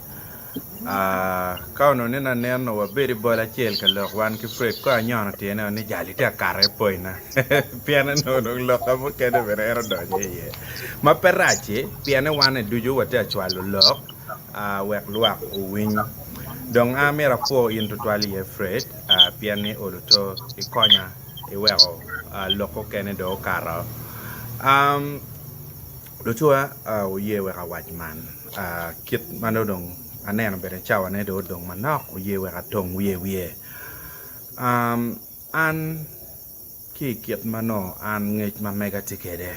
Ka onongo ni nanen onongo wabedo i bol acel ka lok wan ki Fred kong anyono tyene ni jal itye ka kato ipoina pien onongo dong lokka mukene bene en odonyo iye ma pe rac-ci pien ni wan-ni ducu watye ka cwalo lok wek lwak owiny. Dong an myero apwo in tutwal iye Fred pien ni olo to ikonya iweko lok okene dong okato. Lucwa oye wek awac man. Kit ma nongo dong aneno bene cawane dong odong manok oye wek atong wiye wiye. An ki i kit ma nongo an ngec ma mega tye kwede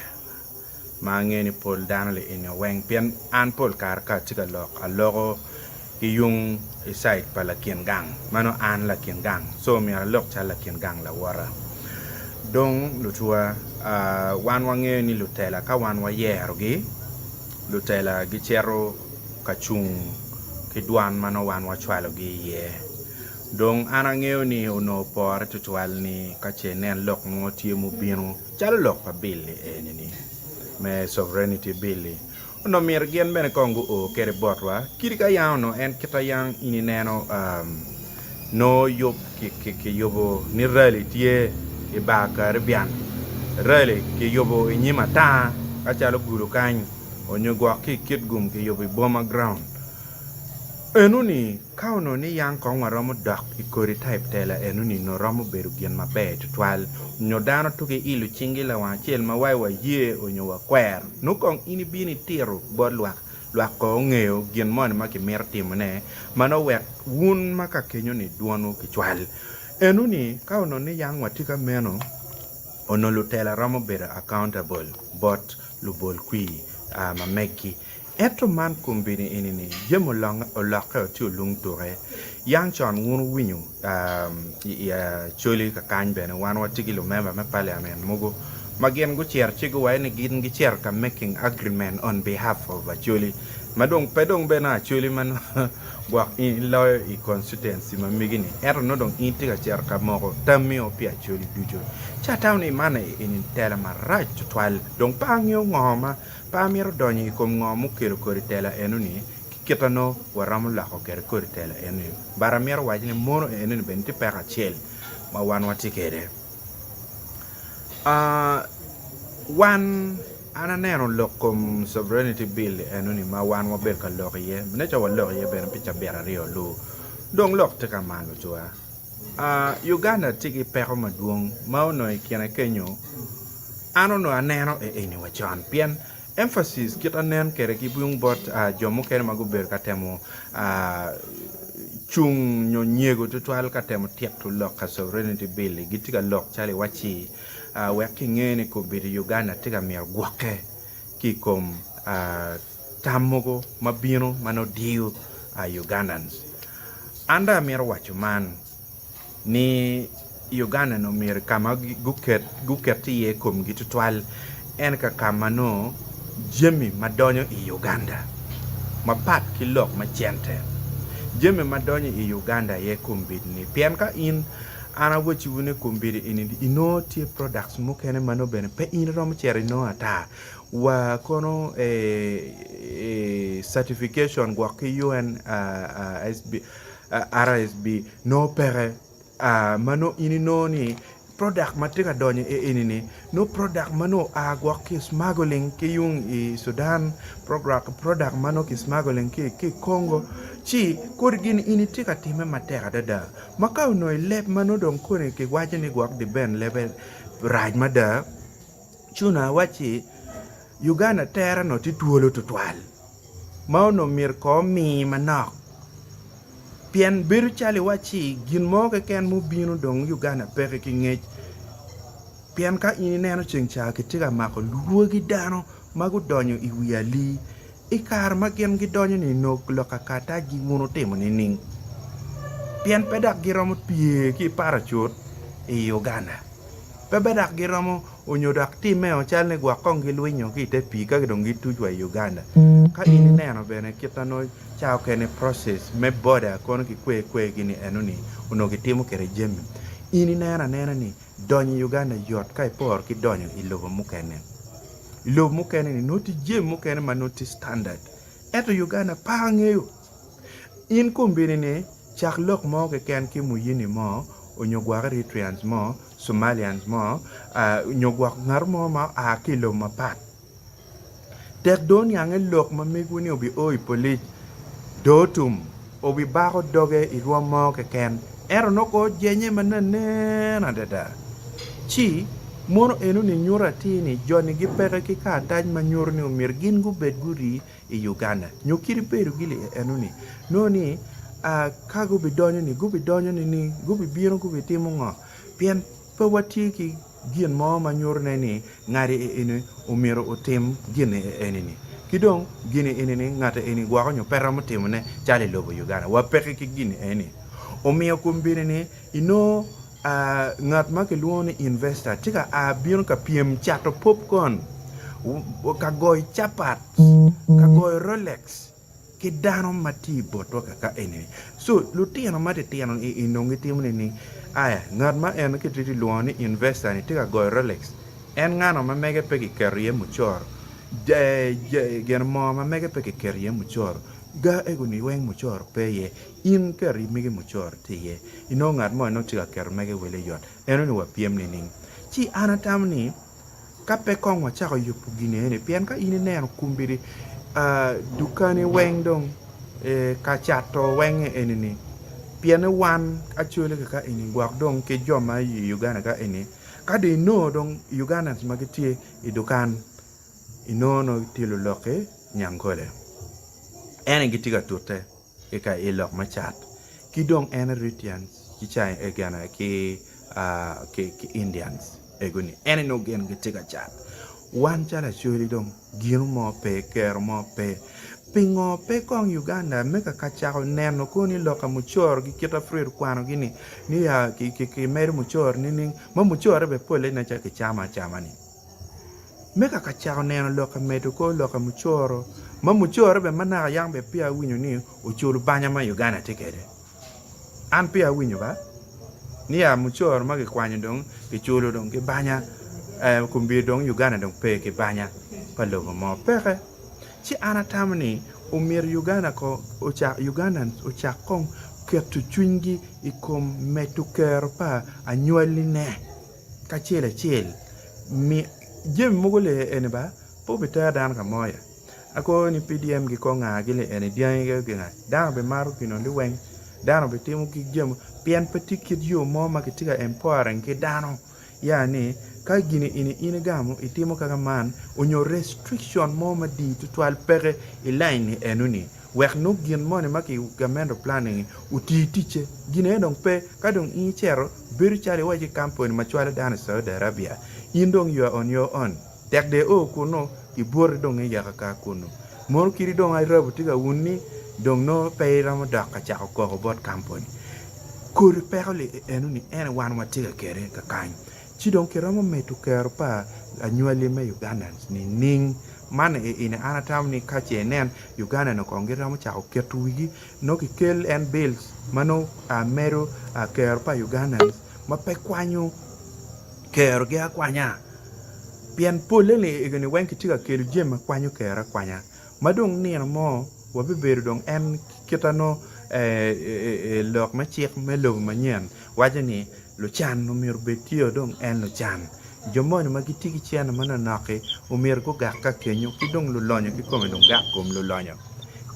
ma angeyo ni pol dano li eni weng pien an pol kare ka atye ka lok aloko ki yung i cait pa lakin gang ma nongo an lakin gang so myero alok calo lakin gang lawota. Dong lutuwa wan wangeyo ni lutela ka wan wayerogi Lutela gicito ka cung ki dwan ma nongo wan wacwalogi iye. Dong an angeyo ni onongo opore tutwal ni ka ce inen lok mo tye mubino calo lok pa Bill-li eni-ni me Sovereignty Bill-li, onongo myero gin bene kong guo kwede botwa. Kadi ka yam onongo en kita yam in ineno Nongo yub kiyubo ni rally tye i bar Caribbean. Rally kiyubo i nyim ata ka calo gudo kany onyo gwok ki i Kitgum kiyubo i Boma Ground. Eno ni ka onongo ni yang kong waromo dok i kodi type tela eno ni onongo romo bedo gin maber tutwal onyo dano tuki ilo cingi lawang acel ma wai waye onyo wakwer nongo kong in ibino itito bot lwak Lwak kong ongeyo gin moni ma kimito timone ma nongo wek wun ma ka kenyo-ni dwonwu kicwal. Enoni ka onongo ni yang watye ka meno, onongo lutela romo bedo accountable bot lubol kwir ma meggi. Ento man kombeddi eni-ni jami olokke tye olung tuke. Yang con wun wuwinyo i Acholi kakany bene wan watye ki lumemba me parliament mogo ma gin gucito ci guwaco ni gin gicito ka making agreement on behalf of Acholi ma dong pe dong bene Acholi ma nongo gwok in iloyo i constituency ma megi ni ento nongo dong in itye ka cito ka moko tammi o pi Acholi ducu. Ci atamo ni man eni tela marac tutwal dong pe angeyo ngo ma pe amito donyo i kom ngo mukelo kodi tela eno ni ki kita nongo waromo loko kwede kodi tela eno ni. But amito waco ni mono enoni bene tye peko acel ma wan watye kwede. Wan, an aneno lok kom sovereignty bill enoni ma wan wabedo ka lok iye, nen calo waloko iye bene pi cabit aryo lu, dong lok tye ka malo cwa. Uganda tye ki peko madwong ma onongo i kine kenyo an onongo aneno eni wa con pien Emphasis kit anen kwede ki yung bot jo mukene ma gubedo ka temo cung nyo nyego tutwal ka temo tito lok ka sovereignty bill-li gitye ka lok calo iwacci wek kinge ni kobedo Uganda tye ka mito gwokke ki i kom tam mogo ma bino ma nongo diyo Ugandans. An dong amito waco man. ni Uganda-ni omyero ka ma guket iye komgi tutwal en ka ka ma nongo jami ma donyo i Uganda mapat ki lok me cente. Jami ma donyo i Uganda aye kombeddi-ni pien ka in an awacciwu ni kombeddi eni inongo tye products mukene ma nongo bene pe in iromo cito inongo ata wa kono certification gwok ki UNSB RSB nongo peke ma nongo in inongo ni product ma tye ka donyo i eni ni nongo product ma nongo oa gwok ki smuggling ki yung i Sudan, product ma nongo ki smuggling ki i Congo ci kodi gin eni tye ka timme matek adada ma ka onongo i leb ma nongo dong koni kiwaco ni gwok dibend lebe rac mada ci onongo awacci Uganda tere nongo tye twolo tutwal. ma onongo myero kong omi manok. Pien bedo calo iwacci gin mo keken mubino dong Uganda peke ki ngec. Pien ka in ineno ceng ca kitye ka mako lwagi dano ma gudonyo i wi alii, i kare ma gin gidonyo ni nongo lok kakatacgi wun wutimo nining? Pien pe dok giromo pye ki paracut i Uganda. Pe bene dok giromo onyo dok timmeo cal ni gwok kong gilwinyo ki i te pii ka dong gituc wa i Uganda. Ka in ineno bene kit ma nongo ca okene process me boda kono ki kwe kwe gi ni eno ni onongo gitimo kwede jami, in ineno anena ni Donyo i Uganda yot ka iporo ki donyo i lobo mukene. I lobo mukene ni nongo tye jami mukene ma nongo tye standard ento Uganda pe angeyo. In kombeddi ni cak lok mo keken ki muyini mo onyo gwok Eritreans mo, Somalians mo nyo gwok ngat mo ma oa ki i lobo mapat. Tek dong oniange lok ma megwu ni obi o i polic, doo tum, obi bako doge i rwom mo keken, ento nongo kor ojenye ma nanen adada. Ci, mono eno-ni nyuto atir ni joni gipeke ki karatac ma nyuto ni omyero gin gubed gurii i Uganda, nyo kit bedogi li eno-ni, nongo ni ka gubidonyo-ni, gubidonyo nining, gubibino gubitimo ngo? Pien pe watye ki gin mo ma nyuto ne ni ngati eni omyero otim gin eni ni ki dong gin eni ni ngati eni gwoko nyo pe romo timo ne calo i lobo Uganda wa peke ki gin eni. Omiyo kombeddi ni inongo ngat ma kilwongo ni investor tye ka a bino ka pyem cato popcorn, ka goyo capat, ka goyo rolex, ki dano ma tye i botwa kaka eni-ni. Co, lutino ma titino i nongo gitimo nining? Aya, ngat ma en ki tye lwongo ni investor ni tye ka goyo Rolex, en ngano ma mege pe kiketo iye mucoro? Gin moo ma mege pe kiketo iye mucoro? Ga ego ni weng mucoro pe iye, in keto mege mucoro tye iye. Inongo ngat mo nongo tye ka keto mege wele yot, enoni wapyem nining? Ci an atamo ni. Ka pe kong wacako yubo gin eni, pien ka in ineno kombeddi dukani weng dong ka cato weng eni-ni, pienne wan Acholi kaka eni gwok dong ki jo ma i Uganda ka eni, ka dong inongo dong Ugandans ma gitye i dukan inongo nongo tye lulok ki Nyangkole en aye gitye ka tute i lok me cat ki dong en Eritreans ki Indians. Ego ni en nongo gin gitye ka cat. Wan calo Acholi dong gino mo pe, kero mo pe. Pingo pe kong Uganda me ka ka cako neno koni lok ka mucoro ki kit Afred okwano gi ni ni ya ki medo mucoro nining ma mucore bene pole nen calo kicamo acama ni. Me ka ka cako neno lok ka medo kor lok ka mucoro ma mucore bene ma naka yang bene peya awinyo ni oculo banya ma Uganda tye kwede. An peya awinyo ba ni ya mucoro ma kikwanyo dong kiculo dong ki banya kombeddi dong Uganda dong pe ki banya pa lobo mo peke. Ci an atamo ni omyero Uganda ko ocak Ugandans ocak kong keto cwinygi i kom medo kero pa anywali ne kacel acel mi jami mogo lee eni ba pe obitero dano ka mo ya. Akor ni PDM gi kor nga gi li eni dyangi gi gi nga dano bi mato gino liweng dano bi timo ki jami pien pe tye kit yo mo ma kitye ka empowering ki dano ya ni ka gini eni in igamo itimo kaka man onyo restriction mo madii tutwal peke i line ni eno ni wek nongo gin moni ma ki gamente planning oti ticce gin aye dong pe ka dong in icito bedo calo iwaci kampuni ma cwalo dano i Saudi Arabia in dong you are on your own. Tek dong io kunnu, gibwoti dong iyaka ka kunnu. Mono kadi dong Arabu tye ka wunni, dong nongo pe iromo dok ka cako koko bot kampuni. Kodi peko li enoni en aye wan watye ka kede kakany. Ci dong kiromo medo kero pa anywali me Ugandans nining? Man eni an atamo ni ka ce inen Uganda ni kong giromo cako keto wigi nongo kikel en bills ma nongo medo kero pa Ugandans ma pe kwanyo kerogi akwanya. Pien polle ni egoni weng kitye ka kelo jami ma kwanyo kero akwanya ma dong nino mo wabibedo dong en kita nongo lok me cik me lobo manyen waco ni lucan omyero obed tye dong en lucan jo moni ma gitye ki cene manonok-ki omyero gugak ka kenyo ki dong lulonyo kikome dong gak kom lulonyo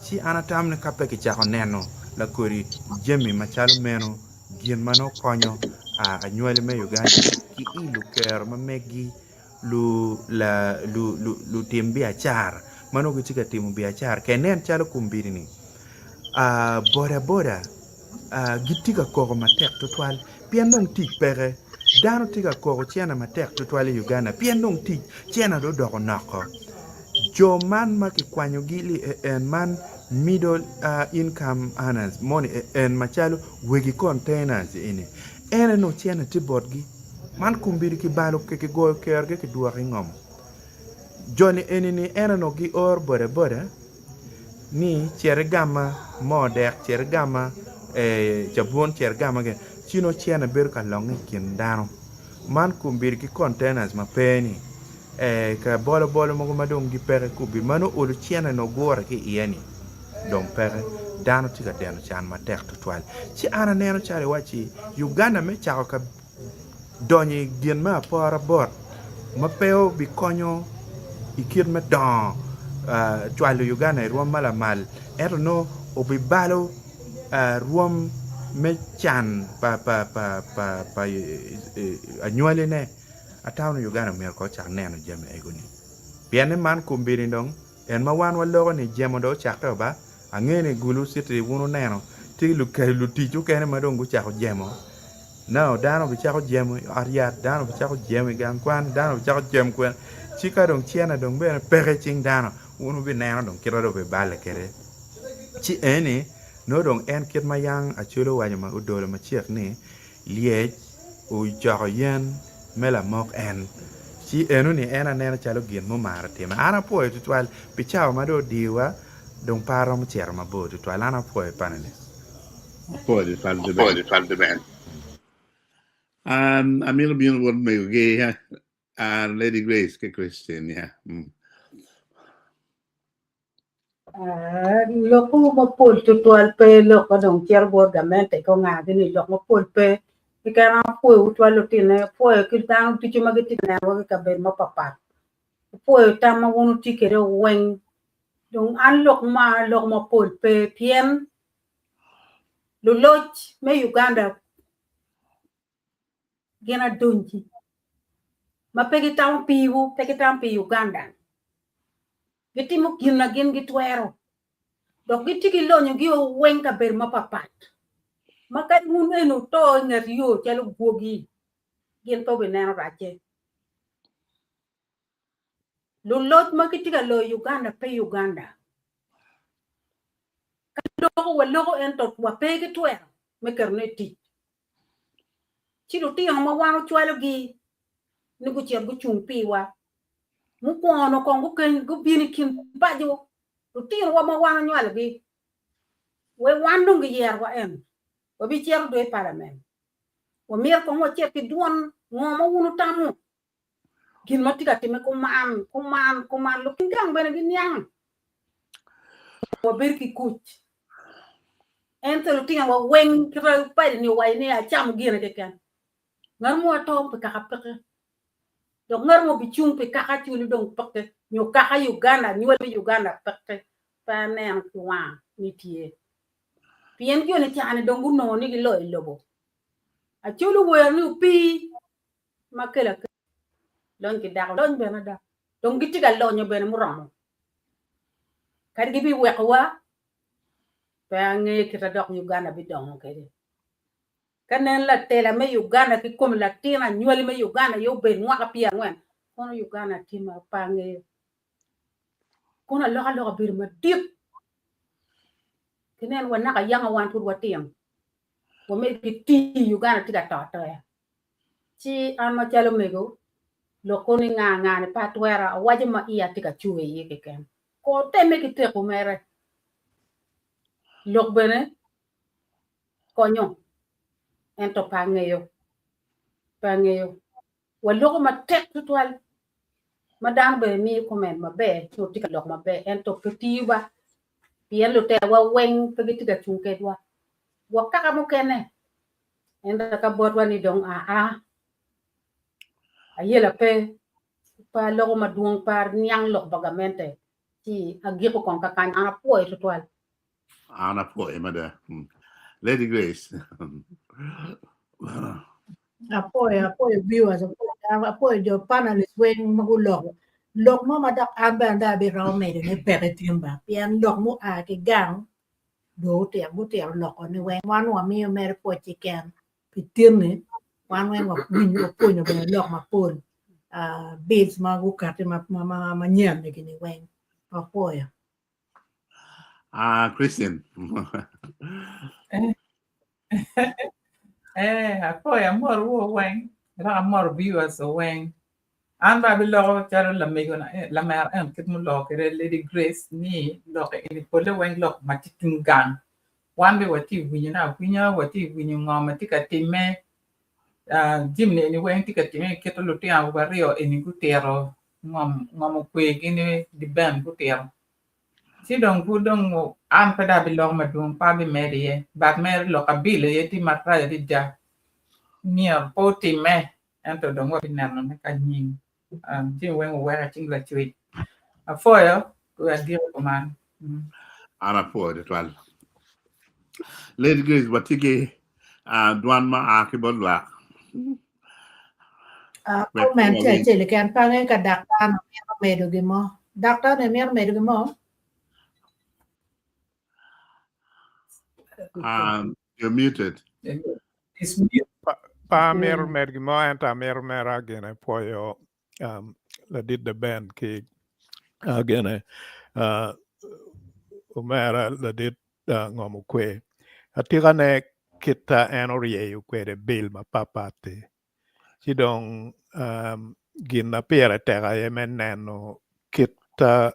ci an atamo ni ka pe kicako neno lakodi jami macalo meno Gin ma nongo konyo anywali me Uganda ki i lukero ma megi lutim biacara. ma nongo gitye ka timo biacara ka inen calo kombeddi-ni boda boda gitye ka koko matek tutwal pien dong tic peke. Dano tye ka koko cene matek tutwal i Uganda pien dong tic cene dong odoko noko. Jo man ma kikwanyogi li en man middle income earners moni en macalo wegi containers eni en aye nongo cene tye botgi. Man kombeddi kibalo kigoyo kerogi kidwoko i ngom. Joni eni-ni en onongo gioro boda boda ni cit igama moo dek, cit igama cabun, cit igama gin ci nongo cene bedo ka longe i kin dano. Man kombeddi ki containers ma pe-ni ka bolo bolo mogo ma dong gipeke kubbi ma nongo olo cene nongo gure ki iye-ni dong peke dano tye ka deno can matek tutwal. Ci an aneno calo iwacci Uganda me cako ka donyo i gin me apora bot ma pe obikonyo i kit me dongo cwalo Uganda i rwom ma lamal ento nongo obibalo rwom me can pa anywaline. Atamo ni Uganda myero kong ocak neno jami ego-ni pien ni man kombeddi dong En ma wan waloko ni jemo dong ocakke ba, angeyo ni Gulu City wun wuneno tye lutic okene ma dong gucako jemo. Now dano obicako jemo i ot yat, dano obicako jemo i gang kwan, dano obicako jemo kwene, ci ka dong cene dong bene peke i cing dano, wun wubineno dong kite dong obiballe kwede. Ci eni nongo dong en kit ma yang Acholi owaco ma odolo macek ni, Lyec ocoko yen me lamok en, ci enoni en aneno calo gin mumaro time. An apwoyo tutwal pi cawa ma dong odiwa, dong pe aromo cito mabor tutwal. An apwoyo panelist. Apwoyo tutwal The Ben. An amito bino bot mego gi Lady Grace ki Christine. Yeah. Loko mapol tutwal pe lok ka dong cito bot gamente ki ongagi ni lok mapol pe keken an apwoyowu twal lutine apwoyo ki dano ducu ma gitye ka nenowa ki kabedo mapatpat apwoyo tam ma wun wutye kwede weng dong an lok ma aloko mapol pe pien luloc me Uganda gin adongi ma pe gitamo piwu pe gitamo pi Uganda gitimo gin ma gin gitwero dok gitye ki lonyogi weng kabedo mapatpat ma kadi wun eni wuto i nget yo calo gwogi gin pe wubineno racce. Luloc ma gitye ka loyo Uganda pe Uganda. Ka loko waloko ento wape ki twero me ketone i tic. Ci lutino ma wan ocwalogi ni gucit gucung piwa, mukwongo kong gukeny gubino i kin paco lutinowa ma wan onywalogi, wek wan dong giyerowa eno, wabicito dong i palament. Wamito kong wacit ki dwon ngo ma wun wutamo gin ma tye ka timme kuman, kuman, kuman. Lukin gang bene giniang. Wabedo ki kuc. Ento lutinowa weng kit ma padi-ni owaco ni acamo gine keken. Ngat mo ato pi kaka peke. Dok ngat mo bicung pi kaka Acholi dong peke nyo kaka Uganda, anywali me Uganda peke. Pe aneno ki wanga ni tye. Pien joni ca-ni dong gunongo ni giloyo lobo. Acholi owero ni opii ma kelo akela lony ki dako lony bene ada dong gitye ka lonyo bene muromo kadi gibiwekowa pe angeyo kit ma dok Uganda bidongo kwede ka nen latela me Uganda ki kom latin anywali me Uganda aye obed mwaka pyerangwen kono Uganda tye ma pe angeyo kono alokaloka obedo madit ki nen wa naka yanga wan pud watino wamedde ki tii Uganda tye ka to atoya. Ci an macalo mego, lokko ni nga nga-ni pe atwero, awaco ma iya tye ka cwer iye keken. Kor temme ki teko mere. Lok bene konyo, ento pe angeyo, pe angeyo. Waloko matek tutwal ma dano bene miyo comment maber ci watye ka lok maber ento pe tiyo ba pien lutewa weng pe gitye ka cung kedwa. Gwok kaka mukene Ento ka botwa ni dong aa, ayela pe, pe aloko madwong, pe aniang lok pa gamente, ci agiko kong kakany. An apwoyo tutwal. An apwoyo mada. Lady Grace. Apwoyo, apwoyo viewers, apwoyo jo panelists weng ma guloko. Lok mo ma dok an bene dong abiromo medone peke tin ba pien lok mua ki gang dong otito gutito loko ni weng wan wamiyo mere pwoc keken pi tinni wan weng wawinyo wapwonyo bene lok mapol bills ma gukati manyen ni gini weng wapwoyo. Ah, Christian. Eh, apwoyo amoro wo weng, dok amoro viewers weng. An bene abiloko calo lamego na lamera en kit muloko kwede Lady Grace ni lok eni pole weng lok ma tye tung gang. Wan bene watye winyone awinya, watye winyo ngo ma tye ka timme. Ah, jami eni weng tye ka timme kit lutino awobe aryo eni gutito ngom ngom okwe gini di ben gutito. Ci dong pud dong an pe dong abiloko madwong pe abimedo iye but mere lok abil aye tye marac adada myero pe otimme ento dong wabinenone ka anyim jami weng oweko i cing lacwec apwoyo wek agiko kuman. An apwoyo tutwal. Lady Grace watye ki dwan ma a ki bot lwak. Comment tye acel keken pe angeyo ka daktar ni mito medo gin mo. Daktar ni mito medo gin mo? You're muted. It's mute. Pa amito medo gin mo ento amito mere gine pwoyo ladit Deben ki gine omera ladit ngom okwe. Atikane kit en oryeyo kwede bil mapatpat-ti ci dong gin ma pire tek aye me neno kit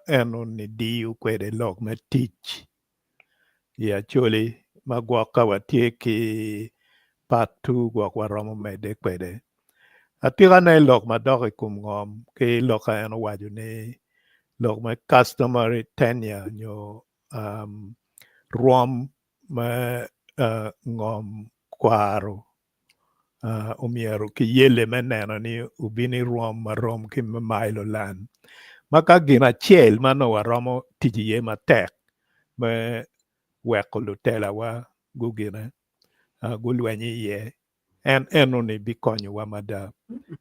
enoni diyo kwede lok me tic i Acholi ma gwok ka watye ki part two gwok waromo medde kwede. Atikane lok madok i kom ngom ki lok ma en owaco ni lok me customary tenure nyo rwom me ngom kwaro omyero kiyelle me neno ni obino i rwom marom ki me mailo land ma ka gin acel ma nongo waromo tic iye matek me weko lutelawa gugine gulweny iye en enoni bikonyowa mada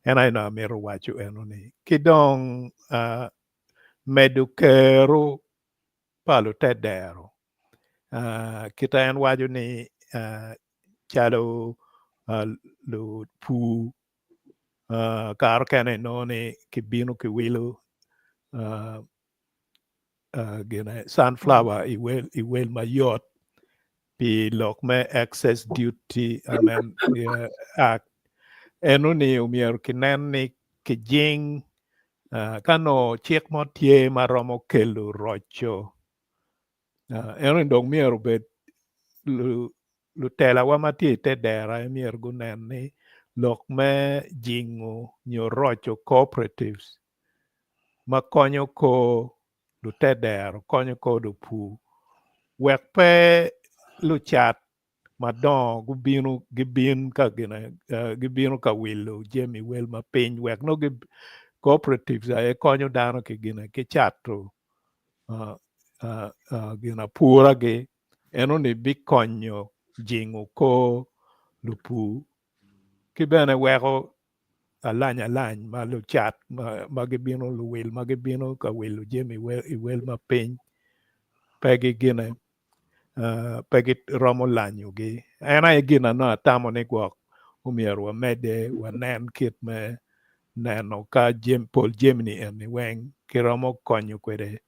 en aye nongo amito waco enoni ki dong medo kero pa lutedero kite en waco ni calo lupur kare okene inongo ni kibino kiwilo gine sunflower i wel mayot pi lok me excess duty act enoni omyero kinen ni kijing ka nongo cik mo tye ma romo kelo roco enoni dong myero obed lutelawa ma tye i te dero aye myero gunen ni lok me jingo nyo roco cooperatives ma konyo kor lutedero konyo kor lupur wek pe lucat madongo gubino gibin ka gine gibino ka wilo jami wel ma piny wek nongo cooperatives aye konyo dano ki gine ki cato gin apuragi enoni bikonyo jingo kor lupur ki bene weko alany alany ma lucat ma gibino luwil ma gibino ka wilo jami i wel ma piny pe gigine pe giromo lanyogi. En aye gin na nongo atamo ni gwok omyero wamedde wanen kit me neno ka pol jami-ni eni weng kiromo konyo kwede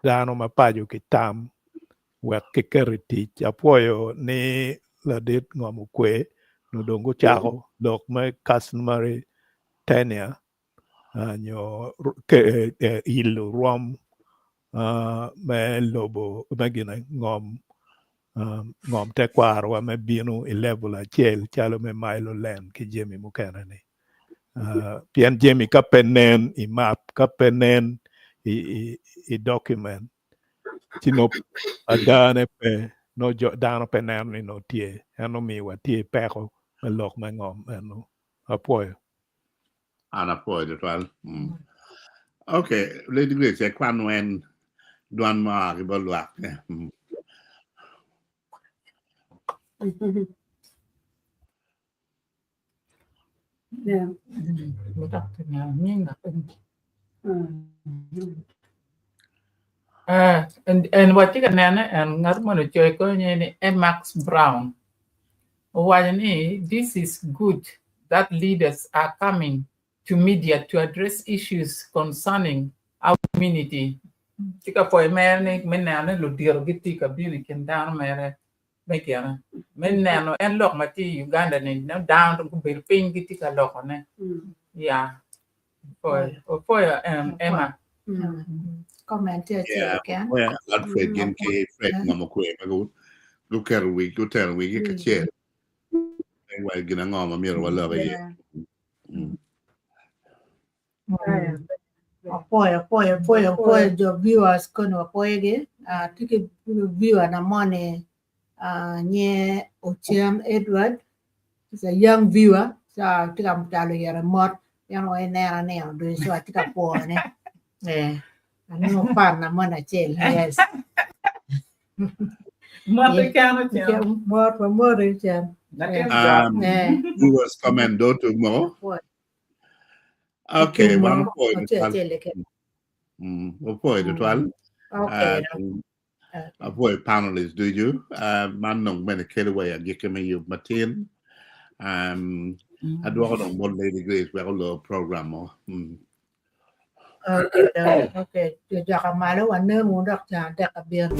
dano ma paco ki tam wek kiket i tic. Apwoyo ni ladit ngom okwe nyo dong gucako lok me customary tenure nyo ilo rwom me lobo me gine ngom ngom tekwarowa me bino i level acel calo me mailo land ki jami mukene ni. Pien jami ka pe nen i map ka pe nen i document ci nongo adane pe nongo dano pe neno ni nongo tye en omiyo watye i peko me lok me ngom eno apwoyo. An apwoyo tutwal. Okay, Lady Grace, ekwan wen dwan ma oa ki bot lwak. Eh, en, en watye ka nene en ngat moni ocoyo konye ni Emax Brown owaco ni this is good that leaders are coming to media to address issues concerning our community. Tye ka pwoyo mere ni me neno ni ludito gitye ka bino i kin dano mere me gine me neno en lok ma tye i Uganda ni nongo dano gubedo piny gitye ka lokone. Yeah. Opwoyo, opwoyo em, Emma. Comment tye acel Yeah, keken. well, Alfred gin ki Fred ngamo kwe ma guketo wigi gutero wigi kacel. Wa gin ango ma myero walok iye. Yeah. Apwoyo, apwoyo, apwoyo, apwoyo jo viewers koni wapwoyogi. Ah, tye ki viewer na moni ah, nye Ocen Edward. He's a young viewer. So tye ka calo yere mot. En wa ineno nino ducu so atye ka pwone. Eh, anongo fan na moni acel. Yes. Mot keken Ocen. Mot, wamoti Ocen. Latin Eh. jok. Eh. Viewers comment do tuk mo. Apwoyo. Okay, Tuk wan mo. opwoyo Acel tutwal. acel keken. Opwoyo tutwal. Okay. Apwoyo panelists ducu. Man dong bene kelo wa i agikki me yub matin. Adwoko dong bot Lady Grace wek olor program mo. Okay, okay. Jojaka malo wanen wun dok ca adek abiro.